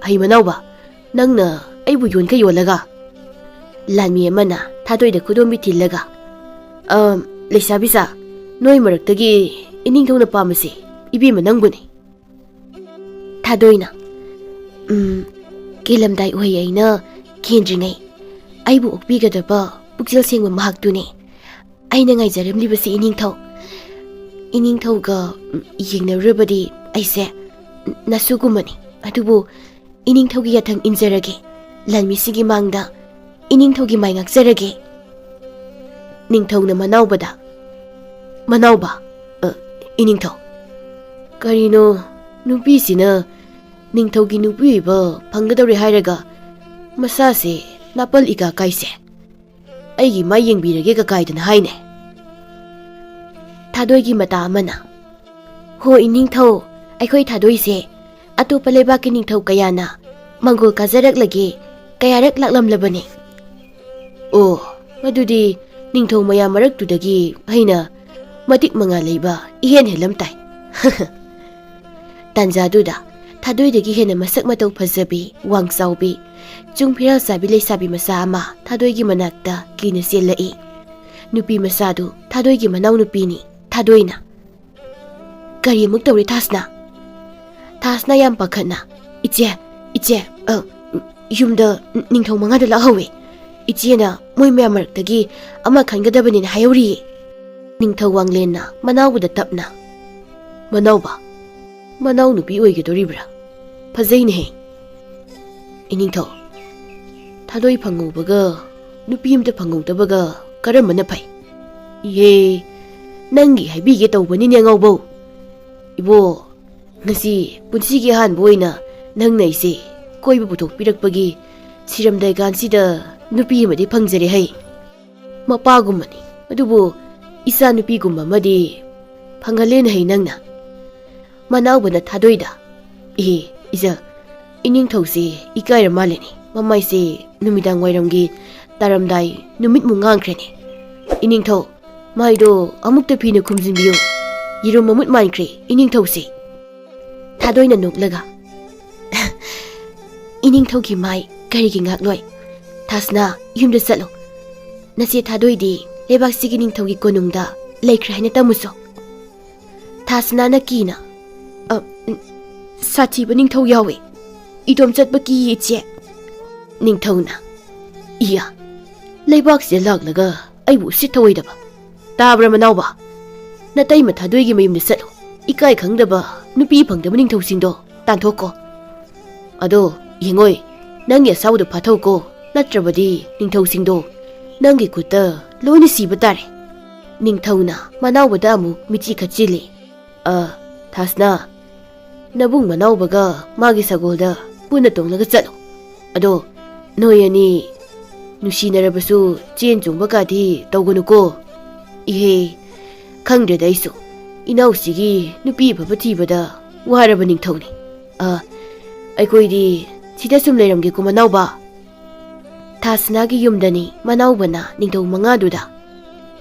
ꯍꯩ ꯃꯅꯥꯎꯕ, ꯅꯪꯅ ꯑꯩꯕꯨ ꯌꯣꯟꯈꯩ ꯌꯣꯜꯂꯒ? ꯂꯥꯟꯃꯤ ꯑꯃꯅ ꯊꯥꯗꯣꯏꯗ ꯈꯨꯗꯣꯝꯕꯤ ꯊꯤꯜꯂꯒ, "ꯑ, ꯂꯩꯁꯥꯕꯤꯁꯥ, ꯅꯣꯏ ꯃꯔꯛꯇꯒꯤ ꯏꯅꯤꯡꯊꯧꯅ ꯄꯥꯝꯕꯁꯤ ꯏꯕꯦꯝꯃ ꯅꯪꯕꯨꯅꯤ"꯫ ꯊꯥꯗꯣꯏꯅ, "ꯎꯝ, ꯀꯦꯜꯂꯝꯗꯥꯏ ꯎꯍꯩ ꯑꯩꯅ ꯀꯦꯟꯗ꯭ꯔꯤꯉꯩ ꯑꯩꯕꯨ ꯑꯣꯛꯄꯤꯒꯗꯕ ꯄꯨꯛꯆꯦꯜ ꯁꯦꯡꯕ ꯃꯍꯥꯛꯇꯨꯅꯤ ꯑꯩꯅ ꯉꯥꯏꯖꯔꯝꯂꯤꯕꯁꯤ ꯏꯅꯤꯡꯊꯧ꯫ ꯏꯅꯤꯡꯊꯧꯒ, ꯎꯝ, ꯌꯦꯡꯅꯔꯨꯔꯕꯗꯤ ꯑꯩꯁꯦ ꯅꯁꯨꯒꯨꯝꯕꯅꯤ꯫ ꯑꯗꯨꯕꯨ ꯏꯅꯤꯡꯊꯧꯒꯤ ꯌꯥꯊꯪ ꯏꯟꯖꯔꯒꯦ꯫ ꯂꯥꯟꯃꯤꯁꯤꯒꯤ ꯃꯥꯡꯗ ꯏꯅꯤꯡꯊꯧꯒꯤ ꯃꯥꯏ ꯉꯥꯛꯆꯔꯒꯦ"꯫ ꯅꯤꯡꯊꯧꯅ ꯃꯅꯥꯎꯕꯗ, "ꯃꯅꯥꯎꯕ, ꯑ, ꯏꯅꯤꯡꯊꯧ, ꯀꯔꯤꯅꯣ ꯅꯨꯄꯤꯁꯤꯅ ꯅꯤꯡꯊꯧꯒꯤ ꯅꯨꯄꯤ ꯑꯣꯏꯕ ꯐꯪꯒꯗꯧꯔꯦ ꯍꯥꯏꯔꯒ ꯃꯁꯥꯁꯦ ꯅꯥꯄꯜ ꯏꯀꯥ ꯀꯥꯏꯁꯦ? ꯑꯩꯒꯤ ꯃꯥꯏ ꯌꯦꯡꯕꯤꯔꯒꯦ ꯀꯀꯥꯏꯗꯅ ꯍꯥꯏꯅꯦ"꯫ ꯊꯥꯗꯣꯏꯒꯤ ꯃꯇꯥ ꯑꯃꯅ, "ꯍꯣ ꯏꯅꯤꯡꯊꯧ, ꯑꯩꯈꯣꯏ ꯊꯥꯗꯣꯏꯁꯦ ꯑꯇꯣꯞꯄ ꯂꯩꯕꯥꯛꯀꯤ ꯅꯤꯡꯊꯧ ꯀꯌꯥꯅ ꯃꯪꯒꯣꯜ ꯀꯥꯖꯔꯛꯂꯒꯦ ꯀꯌꯥꯔꯛ ꯂꯥꯛꯂꯝꯂꯕꯅꯤ"꯫ "ꯑꯣ, ꯃꯗꯨꯗꯤ ꯅꯤꯡꯊꯧ ꯃꯌꯥꯝ ꯃꯔꯛꯇꯨꯗꯒꯤ ꯑꯩꯅ ꯃꯇꯤꯛ ꯃꯉꯥ ꯂꯩꯕ ꯏꯍꯦꯟ ꯍꯦꯜꯂꯝ ꯇꯥꯏ"꯫ ꯇꯥꯟꯖꯥꯗꯨꯗ ꯊꯥꯗꯣꯏꯗꯒꯤ ꯍꯦꯟꯅ ꯃꯁꯛ ꯃꯇꯧ ꯐꯖꯕꯤ, ꯋꯥꯡ ꯆꯥꯎꯕꯤ, ꯆꯨꯡ ꯐꯤꯔꯥꯜ ꯆꯥꯕꯤ ꯂꯩꯁꯥꯕꯤ ꯃꯆꯥ ꯑꯃ ꯊꯥꯗꯣꯏꯒꯤ ꯃꯅꯥꯛꯇ ꯀꯤꯅ ꯆꯦꯜꯂꯛꯏ꯫ ꯅꯨꯄꯤ ꯃꯆꯥꯗꯨ ꯊꯥꯗꯣꯏꯒꯤ ꯃꯅꯥꯎꯅꯨꯄꯤꯅꯤ꯫ ꯊꯥꯗꯣꯏꯅ, "ꯀꯔꯤ ꯑꯃꯨꯛ ꯇꯧꯔꯦ ꯊꯥꯁꯅꯥ?" ꯊꯥꯁꯅꯥ ꯌꯥꯝ ꯄꯥꯈꯠꯅ, "ꯏꯆꯦ, ꯏꯆꯦ, ꯑ, ꯌꯨꯝꯗ ꯅꯤꯡꯊꯧ ꯃꯉꯥꯗ ꯂꯥꯛꯍꯧꯋꯦ꯫ ꯏꯆꯦꯅ ꯃꯣꯏ ꯃꯌꯥꯝ ꯃꯔꯛꯇꯒꯤ ꯑꯃ ꯈꯟꯒꯗꯕꯅꯤꯅ ꯍꯥꯏꯍꯧꯔꯤꯌꯦ"꯫ ꯅꯤꯡꯊꯧ ꯋꯥꯡꯂꯦꯟꯅ ꯃꯅꯥꯎꯕꯗ ꯇꯞꯅ, "ꯃꯅꯥꯎꯕ, ꯃꯅꯥꯎ ꯅꯨꯄꯤ ꯑꯣꯏꯒꯗꯧꯔꯤꯕ꯭ꯔꯥ? ꯐꯖꯩꯅꯦꯍꯦ"꯫ ꯏꯅꯤꯡꯊꯧ, "ꯊꯥꯗꯣꯏ ꯐꯪꯍꯧꯕꯒ ꯅꯨꯄꯤ ꯑꯃꯇ ꯐꯪꯍꯧꯗꯕꯒ ꯀꯔꯝꯕꯅ ꯐꯩ?" "ꯏꯍꯦ, ꯅꯪꯒꯤ ꯍꯥꯏꯕꯤꯒꯦ ꯇꯧꯕꯅꯤꯅꯦ ꯑꯉꯥꯎꯕꯧ꯫ ꯏꯕꯣ, ꯉꯁꯤ ꯄꯨꯟꯁꯤꯒꯤ ꯑꯍꯥꯟꯕ ꯑꯣꯏꯅ ꯅꯪꯅ ꯑꯩꯁꯦ ꯀꯣꯏꯕ ꯄꯨꯊꯣꯛꯄꯤꯔꯛꯄꯒꯤ ꯁꯤꯔꯝꯗꯥꯏ ꯀꯥꯟꯁꯤꯗ ꯅꯨꯄꯤ ꯑꯃꯗꯤ ꯐꯪꯖꯔꯦ ꯍꯩ꯫ ꯃꯄꯥꯒꯨꯝꯕꯅꯤ, ꯑꯗꯨꯕꯨ ꯏꯆꯥ ꯅꯨꯄꯤꯒꯨꯝꯕ ꯑꯃꯗꯤ ꯐꯪꯍꯜꯂꯦꯅ ꯍꯩ ꯅꯪꯅ"꯫ ꯃꯅꯥꯎꯕꯅ ꯊꯥꯗꯣꯏꯗ, "ꯏꯍꯦ, ꯏꯆꯜ, ꯏꯅꯤꯡꯊꯧꯁꯦ ꯏꯀꯥꯏꯔ ꯃꯥꯜꯂꯦꯅꯦ꯫ ꯃꯃꯥꯏꯁꯦ ꯅꯨꯃꯤꯗꯥꯡ ꯋꯥꯏꯔꯝꯒꯤ ꯇꯥꯔꯝꯗꯥꯏ ꯅꯨꯃꯤꯠꯃꯨꯛ ꯉꯥꯡꯈ꯭ꯔꯦꯅꯦ꯫ ꯏꯅꯤꯡꯊꯧ, ꯃꯥꯏꯗꯣ ꯑꯃꯨꯛꯇ ꯐꯤꯅ ꯈꯨꯝꯖꯤꯟꯕꯤꯌꯨ꯫ ꯌꯦꯔꯨꯝ ꯃꯃꯨꯠ ꯃꯥꯟꯈ꯭ꯔꯦ ꯏꯅꯤꯡꯊꯧꯁꯦ꯫" ꯊꯥꯗꯣꯏꯅ ꯅꯣꯛꯂꯒ, "ꯏꯅꯤꯡꯊꯧꯒꯤ ꯃꯥꯏ ꯀꯔꯤꯒꯤ ꯉꯥꯛꯂꯣꯏ? ꯊꯥꯁꯅꯥ, ꯌꯨꯝꯗ ꯆꯠꯂꯣ꯫ ꯅꯆꯦ ꯊꯥꯗꯣꯏꯗꯤ ꯂꯩꯕꯥꯛꯁꯤꯒꯤ ꯅꯤꯡꯊꯧꯒꯤ ꯀꯣꯅꯨꯡꯗ ꯂꯩꯈ꯭ꯔꯦ ꯍꯥꯏꯅ ꯇꯝꯃꯨꯁꯣ꯫" ꯊꯥꯁꯅꯥꯅ ꯀꯤꯅ, "ꯑ, ꯎꯝ, ꯁꯥꯊꯤꯕ ꯅꯤꯡꯊꯧ ꯌꯥꯎꯋꯦ꯫ ꯏꯇꯣꯝ ꯆꯠꯄ ꯀꯤꯌꯦ, ꯏꯆꯦ꯫" ꯅꯤꯡꯊꯧꯅ, "ꯏꯌꯥ, ꯂꯩꯕꯥꯛꯁꯤꯗ ꯂꯥꯛꯂꯒ ꯑꯩꯕꯨ ꯎꯁꯤꯠ ꯊꯑꯣꯏꯗꯕ꯫ ꯇꯥꯕ꯭ꯔꯥ, ꯃꯅꯥꯎꯕ? ꯅꯇꯩꯃ ꯊꯥꯗꯣꯏꯒꯤ ꯃꯌꯨꯝꯗ ꯆꯠꯂꯨ꯫ ꯏꯀꯥꯏ ꯈꯪꯗꯕ, ꯅꯨꯄꯤ ꯐꯪꯗꯕ ꯅꯤꯡꯊꯧꯁꯤꯡꯗꯣ ꯇꯥꯟꯊꯣꯛꯀꯣ꯫ ꯑꯗꯣ ꯌꯦꯡꯉꯣꯏ, ꯅꯪꯒꯤ ꯑꯁꯥꯎꯗꯣ ꯐꯥꯊꯧꯀꯣ, ꯅꯠꯇ꯭ꯔꯕꯗꯤ ꯅꯤꯡꯊꯧꯁꯤꯡꯗꯣ ꯅꯪꯒꯤ ꯈꯨꯠꯇ ꯂꯣꯏꯅ ꯁꯤꯕ ꯇꯥꯔꯦ꯫" ꯅꯤꯡꯊꯧꯅ ꯃꯅꯥꯎꯕꯗ ꯑꯃꯨꯛ ꯃꯤꯠꯆꯤ ꯈꯠꯆꯤꯜꯂꯤ꯫ "ꯑ, ꯊꯥꯁꯅꯥ, ꯅꯕꯨꯡ ꯃꯅꯥꯎꯕꯒ ꯃꯥꯒꯤ ꯁꯒꯣꯜꯗ ꯄꯨꯟꯅ ꯇꯣꯡꯂꯒ ꯆꯠꯂꯨ꯫ ꯑꯗꯣ ꯅꯣꯏ ꯑꯅꯤ ꯅꯨꯡꯁꯤꯅꯔꯕꯁꯨ ꯆꯦꯟ ꯆꯣꯡꯕ ꯀꯥꯗꯤ ꯇꯧꯒꯅꯨꯀꯣ꯫" "ꯏꯍꯦ, ꯈꯪꯗ꯭ꯔꯦꯗ ꯑꯩꯁꯨ꯫ ꯏꯅꯥꯎꯁꯤꯒꯤ ꯅꯨꯄꯤ ꯑꯐꯕ ꯊꯤꯕꯗ ꯋꯥꯔꯕ ꯅꯤꯡꯊꯧꯅꯤ꯫ ꯑ, ꯑꯩꯈꯣꯏꯗꯤ ꯁꯤꯗ ꯁꯨꯝ ꯂꯩꯔꯝꯒꯦꯀꯣ, ꯃꯅꯥꯎꯕ꯫" ꯊꯥꯁꯅꯥꯒꯤ ꯌꯨꯝꯗꯅꯤ ꯃꯅꯥꯎꯕꯅ ꯅꯤꯡꯊꯧ ꯃꯉꯥꯗꯨꯗ꯫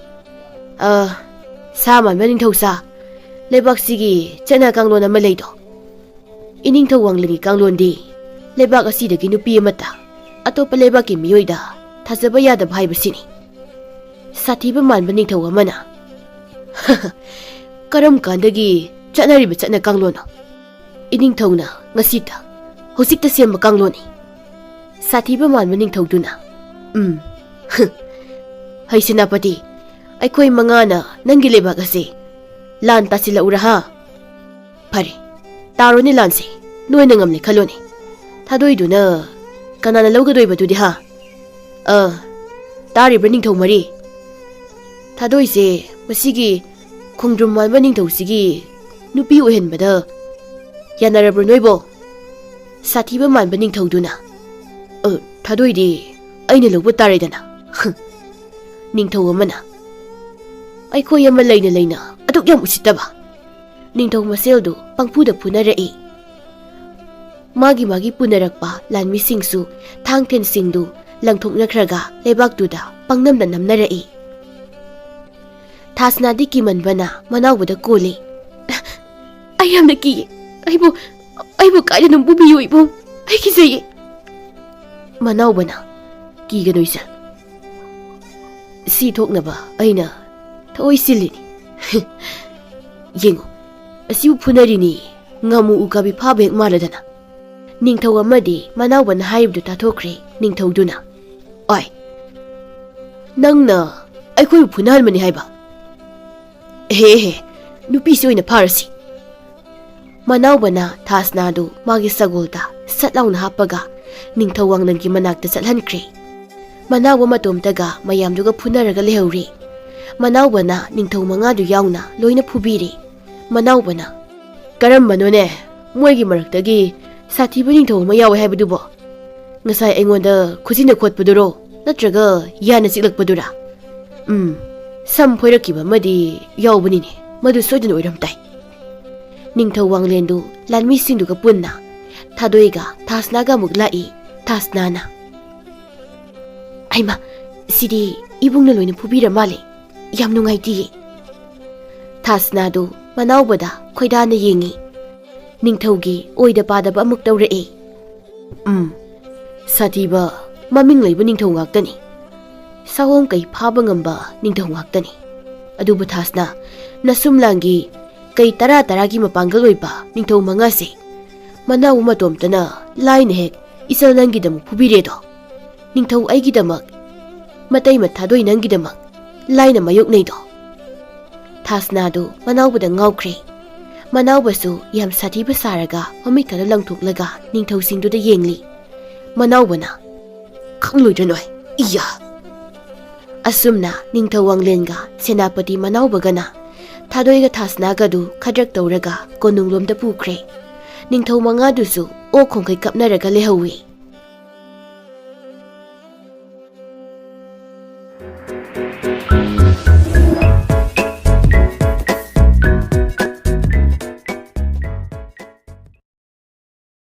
"ꯑ, ꯁꯥ ꯃꯥꯟꯕ ꯅꯤꯡꯊꯧꯁꯥ, ꯂꯩꯕꯥꯛꯁꯤꯒꯤ ꯆꯠꯅ ꯀꯥꯡꯂꯣꯟ ꯑꯃ ꯂꯩꯗꯣ꯫ ꯏꯅꯤꯡꯊꯧ ꯋꯥꯡꯂꯦꯟꯒꯤ ꯀꯥꯡꯂꯣꯟꯗꯤ ꯂꯩꯕꯥꯛ ꯑꯁꯤꯗꯒꯤ ꯅꯨꯄꯤ ꯑꯃꯠꯇ ꯑꯇꯣꯞꯄ ꯂꯩꯕꯥꯛꯀꯤ ꯃꯤꯑꯣꯏꯗ ꯊꯥꯖꯕ ꯌꯥꯗꯕ ꯍꯥꯏꯕꯁꯤꯅꯤ꯫ ꯁꯥꯊꯤꯕ ꯃꯥꯟꯕ ꯅꯤꯡꯊꯧ ꯑꯃꯅ꯫" "ꯀꯔꯝ ꯀꯥꯟꯗꯒꯤ ꯆꯠꯅꯔꯤꯕ ꯆꯠꯅ ꯀꯥꯡꯂꯣꯟꯅꯣ? ꯏꯅꯤꯡꯊꯧꯅ ꯉꯁꯤꯇ, ꯍꯧꯖꯤꯛꯇ ꯁꯦꯝꯕ ꯀꯥꯡꯂꯣꯟꯅꯤ꯫" ꯁꯥꯊꯤꯕ ꯃꯥꯟꯕ ꯅꯤꯡꯊꯧꯗꯨꯅ, "ꯎꯝ, ꯍꯩ ꯁꯦꯅꯥꯄꯇꯤ, ꯑꯩꯈꯣꯏ ꯃꯉꯥꯅ ꯅꯪꯒꯤ ꯂꯩꯕꯥꯛ ꯑꯁꯤ ꯂꯥꯟ ꯇꯥꯁꯤꯜꯂꯛꯎꯔꯥ, ꯍꯥ? ꯐꯔꯦ, ꯇꯥꯔꯣꯅꯦ ꯂꯥꯟꯁꯦ, ꯅꯣꯏꯅ ꯉꯝꯂꯦ ꯈꯜꯂꯣꯅꯦ꯫ ꯊꯥꯗꯣꯏꯗꯨꯅ ꯀꯅꯥꯅ ꯂꯧꯒꯗꯣꯏꯕꯗꯨꯗꯤ, ꯍꯥ? ꯑ, ꯇꯥꯔꯤꯕ꯭ꯔꯥ ꯅꯤꯡꯊꯧ ꯃꯔꯤ? ꯊꯥꯗꯣꯏꯁꯦ ꯃꯁꯤꯒꯤ ꯈꯣꯡꯗ꯭ꯔꯨꯝ ꯃꯥꯟꯕ ꯅꯤꯡꯊꯧꯁꯤꯒꯤ ꯅꯨꯄꯤ ꯑꯣꯏꯍꯟꯕꯗ ꯌꯥꯅꯔꯕ꯭ꯔꯣ ꯅꯣꯏꯕꯣ?" ꯁꯥꯊꯤꯕ ꯃꯥꯟꯕ ꯅꯤꯡꯊꯧꯗꯨꯅ, "ꯑ, ꯊꯥꯗꯣꯏꯗꯤ ꯑꯩꯅ ꯂꯧꯕ ꯇꯥꯔꯦꯗꯅ꯫" ꯅꯤꯡꯊꯧ ꯑꯃꯅ, "ꯑꯩꯈꯣꯏ ꯑꯃ ꯂꯩꯅ ꯂꯩꯅ ꯑꯗꯨꯛ ꯌꯥꯝ ꯎꯁꯤꯠꯇꯕ? ꯅꯤꯡꯊꯧ ꯃꯁꯦꯜꯗꯨ ꯄꯪꯐꯨꯗ ꯐꯨꯅꯔꯛꯏ꯫ ꯃꯥꯒꯤ ꯃꯥꯒꯤ ꯄꯨꯅꯔꯛꯄ ꯂꯥꯟꯃꯤꯁꯤꯡꯁꯨ ꯊꯥꯡ ꯊꯦꯟꯁꯤꯡꯗꯨ ꯂꯪꯊꯣꯛꯅꯈ꯭ꯔꯒ ꯂꯩꯕꯥꯛꯇꯨꯗ ꯄꯪꯅꯝꯗ ꯅꯝꯅꯔꯛꯏ꯫ ꯊꯥꯁꯅꯥꯗꯤ ꯀꯤꯃꯟꯕꯅ ꯃꯅꯥꯎꯕꯗ ꯀꯣꯜꯂꯤ꯫ "ꯑꯩ ꯌꯥꯝꯅ ꯀꯤꯌꯦ꯫ ꯑꯩꯕꯨ, ꯑꯩꯕꯨ ꯀꯥꯏꯗꯅꯣ ꯄꯨꯕꯤꯌꯨ ꯏꯕꯨꯡ꯫ ꯑꯩ ꯀꯤꯖꯩꯌꯦ꯫" ꯃꯅꯥꯎꯕꯅ, "ꯀꯤꯒꯅꯨ ꯏꯆꯜ꯫ ꯁꯤ ꯊꯣꯛꯅꯕ ꯑꯩꯅ ꯊꯑꯣꯏ ꯁꯤꯜꯂꯤꯅꯤ꯫" "ꯌꯦꯡꯉꯨ, ꯑꯁꯤꯕꯨ ꯐꯨꯅꯔꯤꯅꯤ꯫ ꯉꯥꯃꯨ ꯎꯀꯥꯕꯤ ꯐꯥꯕ ꯍꯦꯛ ꯃꯥꯜꯂꯗꯅ꯫" ꯅꯤꯡꯊꯧ ꯑꯃꯗꯤ ꯃꯅꯥꯎꯕꯅ ꯍꯥꯏꯔꯤꯕꯗꯨ ꯇꯥꯊꯣꯛꯈ꯭ꯔꯦ꯫ ꯅꯤꯡꯊꯧꯗꯨꯅ, "ꯑꯣꯏ, ꯅꯪꯅ ꯑꯩꯈꯣꯏꯕꯨ ꯐꯨꯅꯍꯟꯕꯅꯤ ꯍꯥꯏꯕ? ꯍꯦ ꯍꯦ, ꯅꯨꯄꯤꯁꯤ ꯑꯣꯏꯅ ꯐꯥꯔꯁꯤ꯫" ꯃꯅꯥꯎꯕꯅ ꯊꯥꯁꯅꯥꯗꯨ ꯃꯥꯒꯤ ꯁꯒꯣꯜꯗ ꯁꯠ ꯂꯥꯎꯅ ꯍꯥꯞꯄꯒ ꯅꯤꯡꯊꯧ ꯋꯥꯡꯂꯦꯟꯒꯤ ꯃꯅꯥꯛꯇ ꯆꯠꯍꯟꯈ꯭ꯔꯦ꯫ ꯃꯅꯥꯎꯕ ꯃꯇꯣꯝꯇꯒ ꯃꯌꯥꯝꯗꯨꯒ ꯐꯨꯅꯔꯒ ꯂꯩꯍꯧꯔꯦ꯫ ꯃꯅꯥꯎꯕꯅ ꯅꯤꯡꯊꯧ ꯃꯉꯥꯗꯨ ꯌꯥꯎꯅ ꯂꯣꯏꯅ ꯐꯨꯕꯤꯔꯦ꯫ ꯃꯅꯥꯎꯕꯅ, "ꯀꯔꯝꯕꯅꯣꯅꯦ ꯃꯣꯏꯒꯤ ꯃꯔꯛꯇꯒꯤ ꯁꯥꯊꯤꯕ ꯅꯤꯡꯊꯧ ꯑꯃ ꯌꯥꯎꯋꯦ ꯍꯥꯏꯕꯗꯨꯕꯣ? ꯉꯁꯥꯏ ꯑꯩꯉꯣꯟꯗ ꯈꯨꯖꯤꯟꯅ ꯈꯣꯠꯄꯗꯨꯔꯣ, ꯅꯠꯇ꯭ꯔꯒ ꯌꯥꯅ ꯆꯤꯛꯂꯛꯄꯗꯨꯔꯥ? ꯎꯝ, ꯁꯝ ꯐꯣꯏꯔꯛꯈꯤꯕ ꯑꯃꯗꯤ ꯌꯥꯎꯕꯅꯤꯅꯦ, ꯃꯗꯨ ꯁꯣꯏꯗꯅ ꯑꯣꯏꯔꯝ ꯇꯥꯏ꯫" ꯅꯤꯡꯊꯧ ꯋꯥꯡꯂꯦꯟꯗꯨ ꯂꯥꯟꯃꯤꯁꯤꯡꯗꯨꯒ ꯄꯨꯟꯅ ꯊꯥꯗꯣꯏꯒ ꯊꯥꯁꯅꯥꯒ ꯑꯃꯨꯛ ꯂꯥꯛꯏ꯫ ꯊꯥꯁꯅꯥꯅ, "ꯍꯩꯃꯥ, ꯁꯤꯗꯤ ꯏꯕꯨꯡꯅ ꯂꯣꯏꯅ ꯐꯨꯕꯤꯔ ꯃꯥꯜꯂꯦ꯫ ꯌꯥꯝ ꯅꯨꯡꯉꯥꯏꯇꯤꯌꯦ꯫" ꯊꯥꯁꯅꯥꯗꯨ ꯃꯅꯥꯎꯕꯗ ꯈꯣꯏꯗꯥꯅ ꯌꯦꯡꯉꯤ꯫ ꯅꯤꯡꯊꯧꯒꯤ ꯑꯣꯏꯗ ꯄꯥꯗꯕ ꯑꯃꯨꯛ ꯇꯧꯔꯛꯏ꯫ "ꯎꯝ, ꯁꯥꯊꯤꯕ ꯃꯃꯤꯡ ꯂꯩꯕ ꯅꯤꯡꯊꯧ ꯉꯥꯛꯇꯅꯤ꯫ ꯁꯑꯣꯝ ꯀꯩ ꯐꯥꯕ ꯉꯝꯕ ꯅꯤꯡꯊꯧ ꯉꯥꯛꯇꯅꯤ꯫ ꯑꯗꯨꯕꯨ ꯊꯥꯁꯅꯥ, ꯅꯁꯨꯝꯂꯥꯡꯒꯤ ꯀꯩ ꯇꯔꯥ ꯇꯔꯥꯒꯤ ꯃꯄꯥꯡꯒꯜ ꯑꯣꯏꯕ ꯅꯤꯡꯊꯧ ꯃꯉꯥꯁꯦ ꯃꯅꯥꯎ ꯃꯇꯣꯝꯇꯅ ꯂꯥꯏꯅ ꯍꯦꯛ ꯏꯆꯜ ꯅꯪꯒꯤꯗꯃꯛ ꯐꯨꯕꯤꯔꯦꯗꯣ꯫ ꯅꯤꯡꯊꯧ ꯑꯩꯒꯤꯗꯃꯛ, ꯃꯇꯩ ꯃꯊꯥꯗꯣꯏ ꯅꯪꯒꯤꯗꯃꯛ ꯂꯥꯏꯅ ꯃꯥꯌꯣꯛꯅꯩꯗꯣ꯫" ꯊꯥꯁꯅꯥꯗꯨ ꯃꯅꯥꯎꯕꯗ ꯉꯥꯎꯈ꯭ꯔꯦ꯫ ꯃꯅꯥꯎꯕꯁꯨ ꯌꯥꯝ ꯁꯥꯊꯤꯕ ꯁꯥꯔꯒ ꯃꯃꯤꯠꯀꯗꯨ ꯂꯪꯊꯣꯛꯂꯒ ꯅꯤꯡꯊꯧꯁꯤꯡꯗꯨꯗ ꯌꯦꯡꯂꯤ꯫ ꯃꯅꯥꯎꯕꯅ, "ꯈꯪꯂꯣꯏꯗ꯭ꯔ ꯅꯣꯏ? ꯏꯌꯥ!" ꯑꯁꯨꯝꯅ ꯅꯤꯡꯊꯧ ꯋꯥꯡꯂꯦꯟꯒ ꯁꯦꯅꯥꯄꯇꯤ ꯃꯅꯥꯎꯕꯒꯅ ꯊꯥꯗꯣꯏꯒ ꯊꯥꯁꯅꯥꯒꯗꯨ ꯈꯗ꯭ꯔꯛ ꯇꯧꯔꯒ ꯀꯣꯅꯨꯡꯂꯣꯝꯗ ꯄꯨꯈ꯭ꯔꯦ꯫ ꯅꯤꯡꯊꯧ ꯃꯉꯥꯗꯨꯁꯨ ꯑꯣꯛ ꯈꯣꯡꯈꯩ ꯀꯞꯅꯔꯒ ꯂꯩꯍꯧꯏ꯫